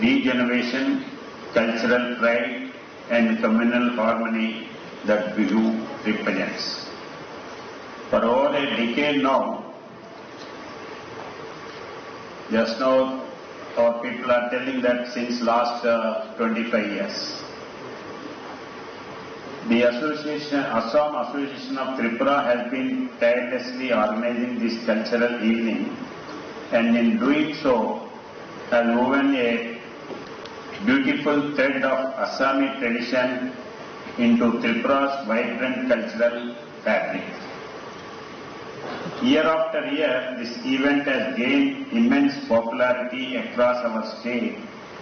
regeneration, cultural pride, and communal harmony that Bihu represents. For over a decade now, just now our people are telling that since last, uh, twenty-five years, the association, Assam Association of Tripura has been tirelessly organizing this cultural evening, and in doing so, has woven a beautiful thread of Assami tradition into Tripura's vibrant cultural fabric. Year after year, this event has gained immense popularity across our state,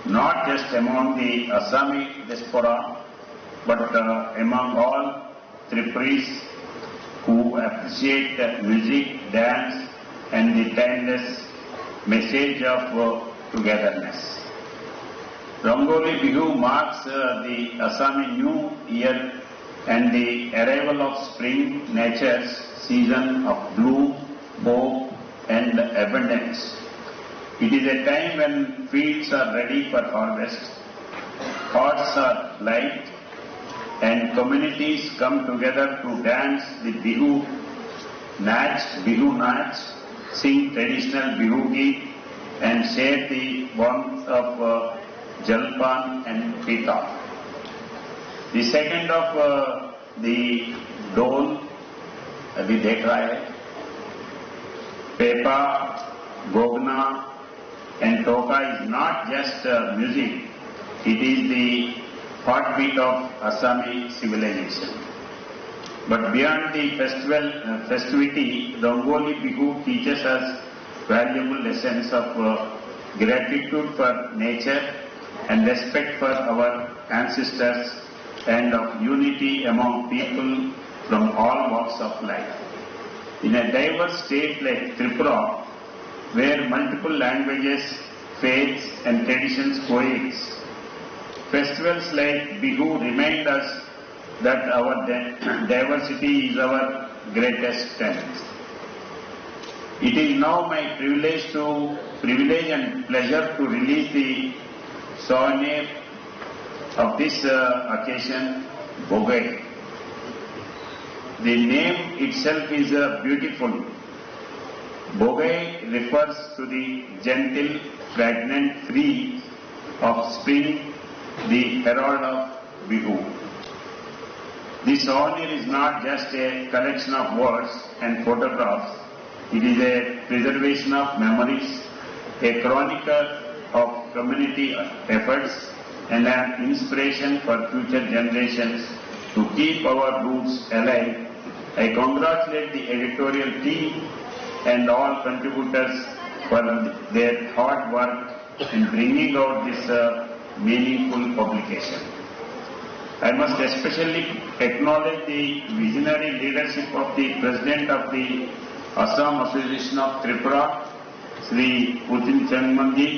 not just among the Assami diaspora, but, uh, among all Tripuris who appreciate the music, dance, and the timeless message of, uh, togetherness. Rangoli Bihu marks, uh, the Assami New Year and the arrival of spring, nature's season of bloom, hope, and abundance. It is a time when fields are ready for harvest, hearts are light, and communities come together to dance the Bihu Nach, Bihu Nach, sing traditional Bihu Geet, and share the warmth of, uh, Jalpan and Pita. The second of, uh, the Dol, अभी देख रहा है, Pepa, Gogna, and Toka is not just, uh, music, it is the heartbeat of Assami civilization. But beyond the festival, uh, festivity, Rangoli Bihu teaches us valuable lessons of, uh, gratitude for nature and respect for our ancestors and of unity among people from all walks of life. In a diverse state like Tripura, where multiple languages, faiths, and traditions coexist, festivals like Bihu remind us that our di-, diversity is our greatest strength. It is now my privilege to, privilege and pleasure to release the souvenir of this, uh, occasion, Bogai. The name itself is, uh, beautiful. Bogai refers to the gentle, fragrant breeze of spring, the herald of Bihu. This souvenir is not just a collection of words and photographs, it is a preservation of memories, a chronicle of community efforts, and an inspiration for future generations to keep our roots alive. I congratulate the editorial team and all contributors for their hard work in bringing out this, uh, meaningful publication. I must especially acknowledge the visionary leadership of the President of the Assam Association of Tripura, Shri Putin Changmandi,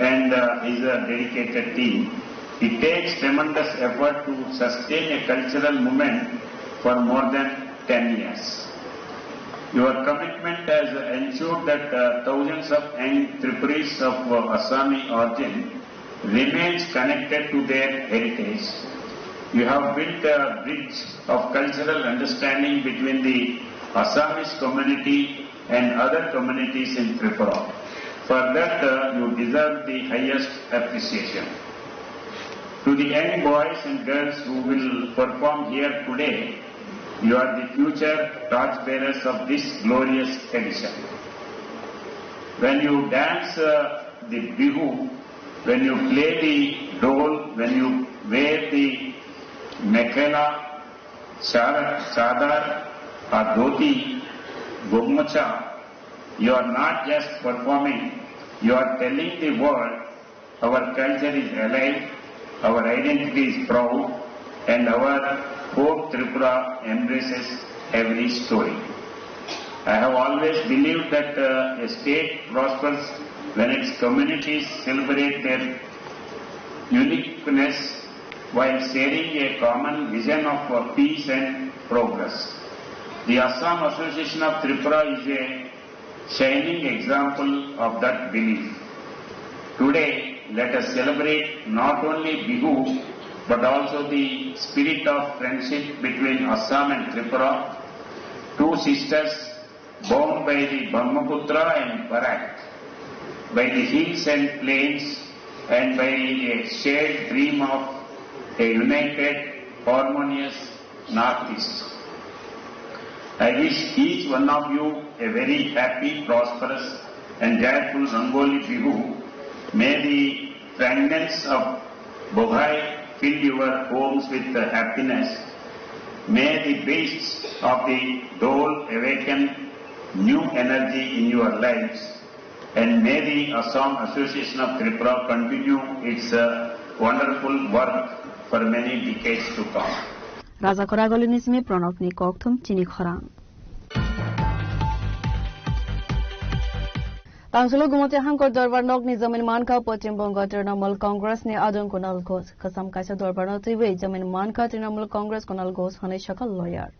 and, uh, his, uh, dedicated team. It takes tremendous effort to sustain a cultural movement for more than ten years. Your commitment has ensured that, uh, thousands of young Tripuris of, uh, Assami origin remains connected to their heritage. You have built a bridge of cultural understanding between the Assamese community and other communities in Tripura. For that, uh, you deserve the highest appreciation. To the young boys and girls who will perform here today, you are the future torchbearers of this glorious tradition. When you dance, uh, the Bihu, when you play the dol, when you wear the mekhela, char-, chadar, or dhoti, gomocha, you are not just performing, you are telling the world our culture is alive, our identity is proud, and our hope Tripura embraces every story. I have always believed that, uh, a state prospers when its communities celebrate their uniqueness while sharing a common vision of, uh, peace and progress. The Assam Association of Tripura is a shining example of that belief. Today, let us celebrate not only Bihu, but also the spirit of friendship between Assam and Tripura, two sisters bound by the Brahmaputra and Barak, by the hills and plains, and by a shared dream of a united, harmonious Northeast. I wish each one of you a very happy, prosperous, and joyful Rangoli Bihu. May the fragrance of Bohai fill your homes with happiness. May the beats of the dol awaken new energy in your lives. And may the Assam Association of Tripura continue its, uh, wonderful work for many decades to come. Raja Khoragoli ni simi Pranab ni kokthum chini khorang. Tangsulo Gumoti Hamkor Dorbar Nokni jamin mankha Poschim Bongo Trinamool Congress ni adong Kunal Ghosh. Kasam kaisa dorbar no twiwi jamin mankha Trinamool Congress Kunal Ghosh hwnwi sakha lawyer.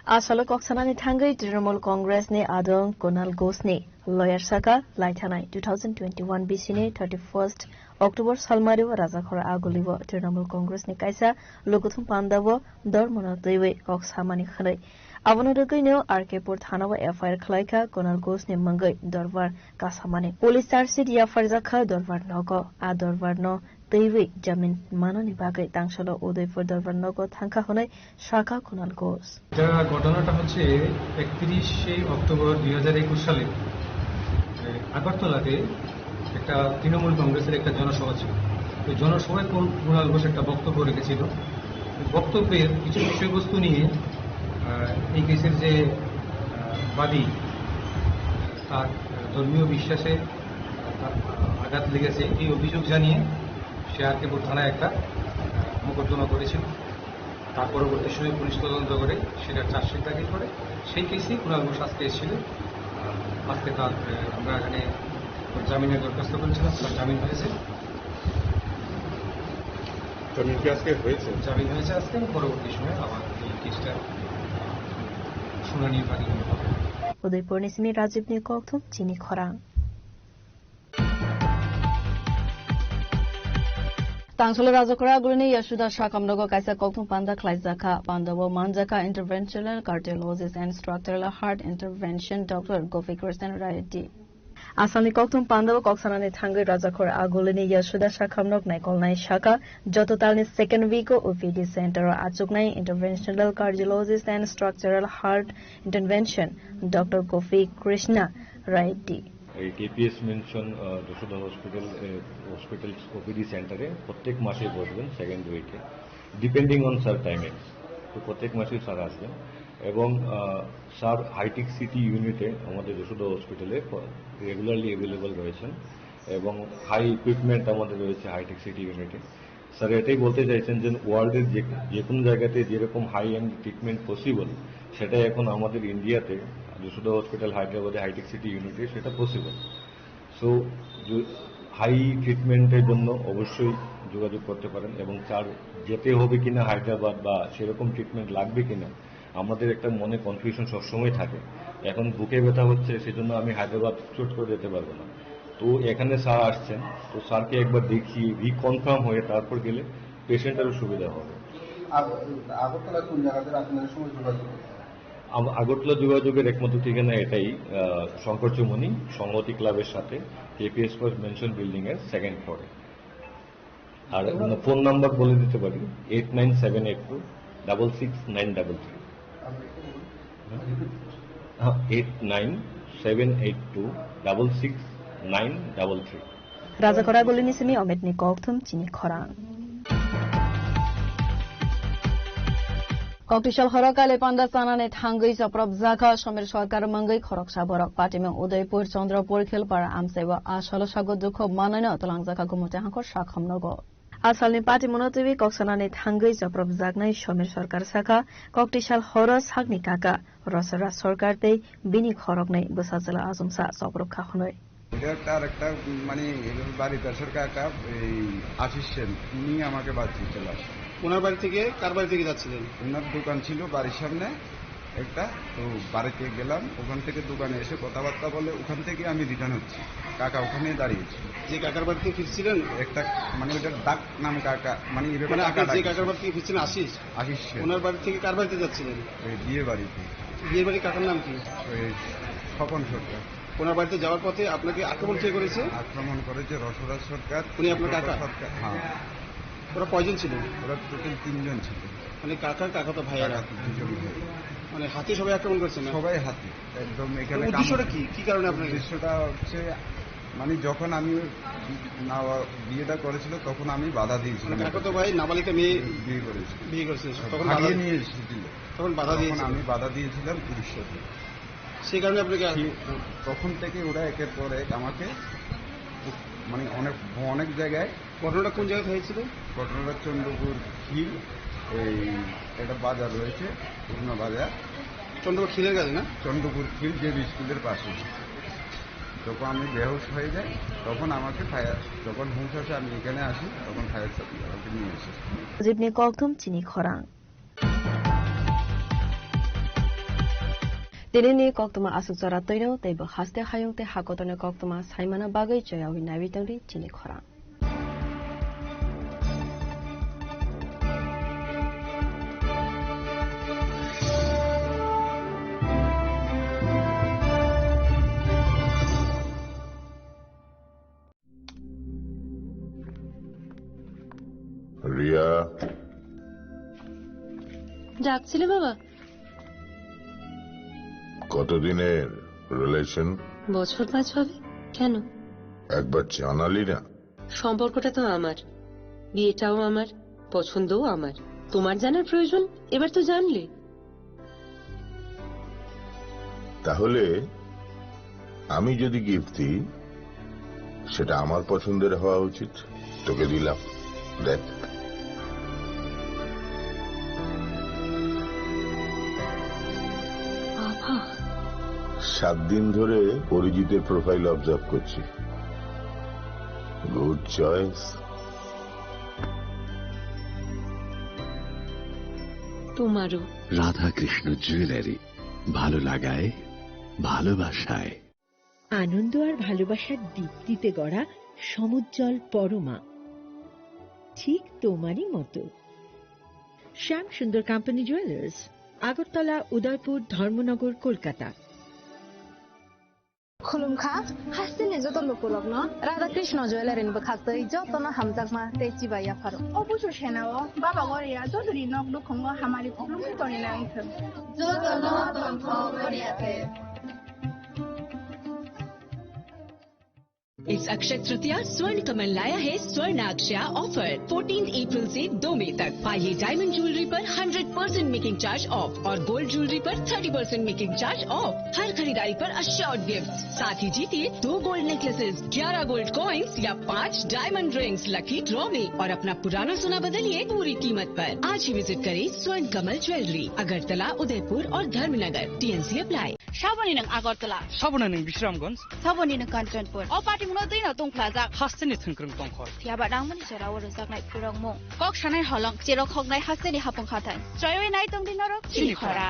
A salo kok sanani thangwi Trinamool Congress ni adong Kunal Ghosh ni lawyer saka laithanai two thousand twenty-one B C ni thirty-first October salmario Rajakhora Agulio Trinamool Congress ni kaisa lukuthum pandao dormono twiwi kok samani hwnwi. Abono rwgwino R K Pur thanao F I R khwlaikha Kunal Ghosh ni mungwi dorbar kasamani. Police charge sheet yapharjakha dorbar nogo. A dorbar no twiwi jamin manani bagwi tangsalo Udaipur dorbar nogo thangkha hwnwi sakha Kunal Ghosh. এটা ঘটনাটা হচ্ছে একত্রিশে অক্টোবর দুই হাজার একুশ সালে, এ, আগরতলাতে একটা তৃণমূল কংগ্রেসের একটা জনসভা ছিল। তো জনসভায় কোন-, কুণাল ঘোষ একটা বক্তব্য রেখেছিল। বক্তব্যের কিছু বিষয়বস্তু নিয়ে, আহ, এই কেসের যে, আহ, বাদী, তার, আহ, ধর্মীয় বিশ্বাসে, আহ, তার, আহ, আঘাত লেগেছে, এই অভিযোগ জানিয়ে সে আর কে থানায় একটা, আহ, মোকদ্দমা করেছিল। তার পরবর্তী সময়ে পুলিশ তদন্ত করে সেটা চার্জশিট দাখিল করে। সেই কেসেই কুণাল ঘোষ আজকে এসেছিল। আহ, আজকে তার, আহ, আমরা এখানে জামিনের দরখাস্ত করেছিলাম, তার জামিন হয়েছে। জামিন কি আজকে হয়েছে? জামিন হয়েছে আজকে, এবং পরবর্তী সময়ে আবার এই কেসটা শুনানির বাদী হবে। Udaipur ni simi Rajib ni kokthum chini khorang. Tangsolo Rajakhora Agulini Yashoda Sakam nogo kaisa kokthum panda khlaijakha. Pandao manjakha interventional cardiologist and structural heart intervention doctor Gopi Krishnan Reddy. Asalni kokthum pandao kok sanani thangwi Rajakhor Agulini Yashoda Sakhamrok naikolnai sakha, joto talni second week o O P D center o achuknai interventional cardiologist and structural heart intervention Doctor Gopi Krishna Reddy. এই KPS mention, আহ, যশোদা হসপিটাল, এ, hospital OPD সেন্টারে প্রত্যেক মাসে বসবেন সেকেন্ড উইকে, depending on sir timings. তো প্রত্যেক মাসেই স্যার আসবেন এবং, আহ, স্যার হাইটেক সিটি ইউনিটে আমাদের যশোদা হসপিটালে প-, রেগুলারলি অ্যাভেলেবল রয়েছেন এবং হাই ইকুইপমেন্ট আমাদের রয়েছে হাইটেক সিটি ইউনিটে। স্যার এটাই বলতে চাইছেন যে ওয়ার্ল্ডের যে, যে কোনো জায়গাতে যেরকম হাই এন্ড ট্রিটমেন্ট পসিবল, সেটা এখন আমাদের ইন্ডিয়াতে যশোদা হসপিটাল হায়দ্রাবাদে হাইটেক সিটি ইউনিটে সেটা পসিবল। সো হাই ট্রিটমেন্টের জন্য অবশ্যই যোগাযোগ করতে পারেন এবং স্যার যেতে হবে কিনা হায়দ্রাবাদ বা সেরকম ট্রিটমেন্ট লাগবে কিনা, আমাদের একটা মনে কনফিউশন সবসময় থাকে। এখন বুকে ব্যথা হচ্ছে, সেজন্য আমি হায়দ্রাবাদ চট করে যেতে পারবো না। তো এখানে স্যার আসছেন, তো স্যারকে একবার দেখিয়ে রিকনফার্ম হয়ে তারপর গেলে পেশেন্টেরও সুবিধা হবে। আগ-, আগরতলার কোন জায়গাতে রাখেন, ওই সময় যোগাযোগ করতে হবে? আম-, আগরতলা যোগাযোগের একমাত্র ঠিকানা এটাই, আহ, শঙ্কর চৌমুহনী সংহতি ক্লাবের সাথে কেপিএস মেনশন বিল্ডিং এর সেকেন্ড ফ্লোরে। আর ফোন নাম্বার বলে দিতে পারি, eight nine seven eight two double six nine double three. হ্যাঁ, eight nine seven eight two double six nine double three. Rajakhor Agulini simi Ometni kokthum chini khorang. Koktisal horo kale panda chanani thangwi chopropjakha Somir Sarkar mungwi khoroksa borok. Patimung Udaipur Chandrapur Khilpara amchaibo asalo sago dukho manwino twlangjakha Gumute Hangkhor Sakhom nogo. Asalni patimungno twiwi kok sanani thangwi chopropjaknai Somir Sarkar sakha, koktisal horo sakni kaka Rosora Sarkar tei bini khoroknwi bwsajwla achomsa chopropkha hwnwi. এটা একটা, আর একটা, মানে, এভাবে বাড়ির পাশের কাকা, এই আশিস সেন, উনি আমাকে বাঁচিয়েছিল আসলে। ওনার বাড়ি থেকে কার বাড়ি থেকে যাচ্ছিলেন? ওনার দোকান ছিল বাড়ির সামনে একটা, তো বাড়িতে গেলাম, ওখান থেকে দোকানে এসে কথাবার্তা বলে, ওখান থেকে আমি রিটার্ন হচ্ছি। কাকা ওখানে দাঁড়িয়েছিল। যে কাকার বাড়ি থেকে ফিরছিলেন? একটা, মানে, ওইটার ডাক নাম কাকা, মানে, এভাবে মানে, কাকা আপনি যে ডাকছে। কাকার বাড়ি থেকে ফিরছিলেন আশিস? আশিস সেন। ওনার বাড়ি থেকে কার বাড়িতে যাচ্ছিলেন? ওই বিয়ে বাড়িতে। বিয়ের বাড়ি কাকার নাম কি? ওই স্বপন সরকার। ওনার বাড়িতে যাওয়ার পথে আপনাকে আক্রমণ কে করেছে? আক্রমণ করেছে রসরাজ সরকার, উনি আপনার কাকা? সরকার, হ্যাঁ। ওরা কয়জন ছিল? ওরা টোটাল তিনজন ছিল। মানে কাকা, কাকাতো ভাইয়েরা? কাকা দুজন ভাই। মানে হাতে সবাই আক্রমণ করছে না? সবাই হাতে, একদম এখানে তো উদ্দেশ্যটা কামড়-, কি? কি কারণে আপনাকে? উদ্দেশ্যটা হচ্ছে, মানে যখন আমি ওই না, বিয়েটা করেছিল তখন আমি বাধা দিয়েছিলাম। মানে কাকাতো ভাই নাবালিকা মেয়ে বিয়ে করেছিল। বিয়ে করেছিল। তখন ভাগিয়ে বাধা নিয়ে এসেছিল। তখন বাধা তখন দিয়েছিল। আমি বাধা দিয়েছিলাম পুলিশের সাথে। সেই কারণে আপনাকে সে-, তখন থেকে ওরা একের পর এক আমাকে, মানে, অনেক, অনেক জায়গায়। ঘটনাটা কোন জায়গায় হয়েছিল? ঘটনাটা চন্দ্রপুর হিল, এই একটা বাজার রয়েছে, পুরনো বাজার। চন্দ্রপুর হিলের কাছে না? চন্দ্রপুর হিল জেবি স্কুলের পাশে। যখন আমি বেহুশ হয়ে যাই, তখন আমাকে ফায়ার, যখন হুঁশ আসে আমি এখানে আসি, তখন ফায়ার সার্ভিস আমাকে নিয়ে এসেছে। Jibni kokthum chini khorang. Tinini koktwma aswk jora twino tei bo haste hayung tei hakotorni koktwma saimana bagwi choyaui naiwi tongdi chini khorang. Riya. ডাকছিলে বাবা? কতদিনের রিলেশন? বছর পাঁচ হবে। কেন? একবার জানালি না। সম্পর্কটা তো আমার, বিয়েটাও আমার, পছন্দও আমার। তোমার জানার প্রয়োজন? এবার তো জানলে। তাহলে আমি যদি গিফট দিই, সেটা আমার পছন্দের হওয়া উচিত। তোকে দিলাম, দেখ। বাবা। সাত দিন ধরে অরিজিতের প্রোফাইল অবজার্ভ করছি। Good choice. তোমারও। রাধাকৃষ্ণ জুয়েলারি, ভালো লাগায়, ভালোবাসায়। আনন্দ আর ভালোবাসার দীপ্তিতে গড়া সমুজ্জ্বল পরমা, ঠিক তোমারই মতো। শ্যাম সুন্দর কোম্পানি জুয়েলার্স, আগরতলা, উদয়পুর, ধর্মনগর, Kolkata. Khulumkha, hasteni joto lukurokno Radha Krishna Jewellery ni bwkhaktwi jotono hamjakma tei chibai yapharo. O busu senao Baba Goria jotoni nok nukhungo hamari khulumwi tonina wngthwng. Jotono tongthok Goria khe. इस अक्षय तृतीया स्वर्ण कमल लाया है स्वर्ण अक्षया offer. Fourteen April से दो मई तक पाइए डायमंड ज्वेलरी पर hundred percent making charge off और गोल्ड ज्वेलरी पर thirty percent making charge off. हर खरीदारी पर अश्योर्ड गिफ्ट, साथ ही जीतिए दो गोल्ड नेकलेसेस, ग्यारह गोल्ड कॉइन्स या पाँच डायमंड रिंग्स लकी ड्रॉ में और अपना पुराना सोना बदलिए पूरी कीमत पर। आज ही विजिट करें स्वर्ण कमल ज्वेलरी, अगरतला, उदयपुर और Dharmanagar. TNC apply. Saboni nwng Agartala. Saboni nwng Bisramganj. Saboni nwng Kanchanpur. O patimungno dino tungphlajak. Hasteni thwngkwrwng tongkhor. Phiyaba nangmani jora o rwjaknai phurokmung. Kok sanai holong, cherok hoknai hasteni hapung hathai. Choiwi nai tongdi norok chini khora.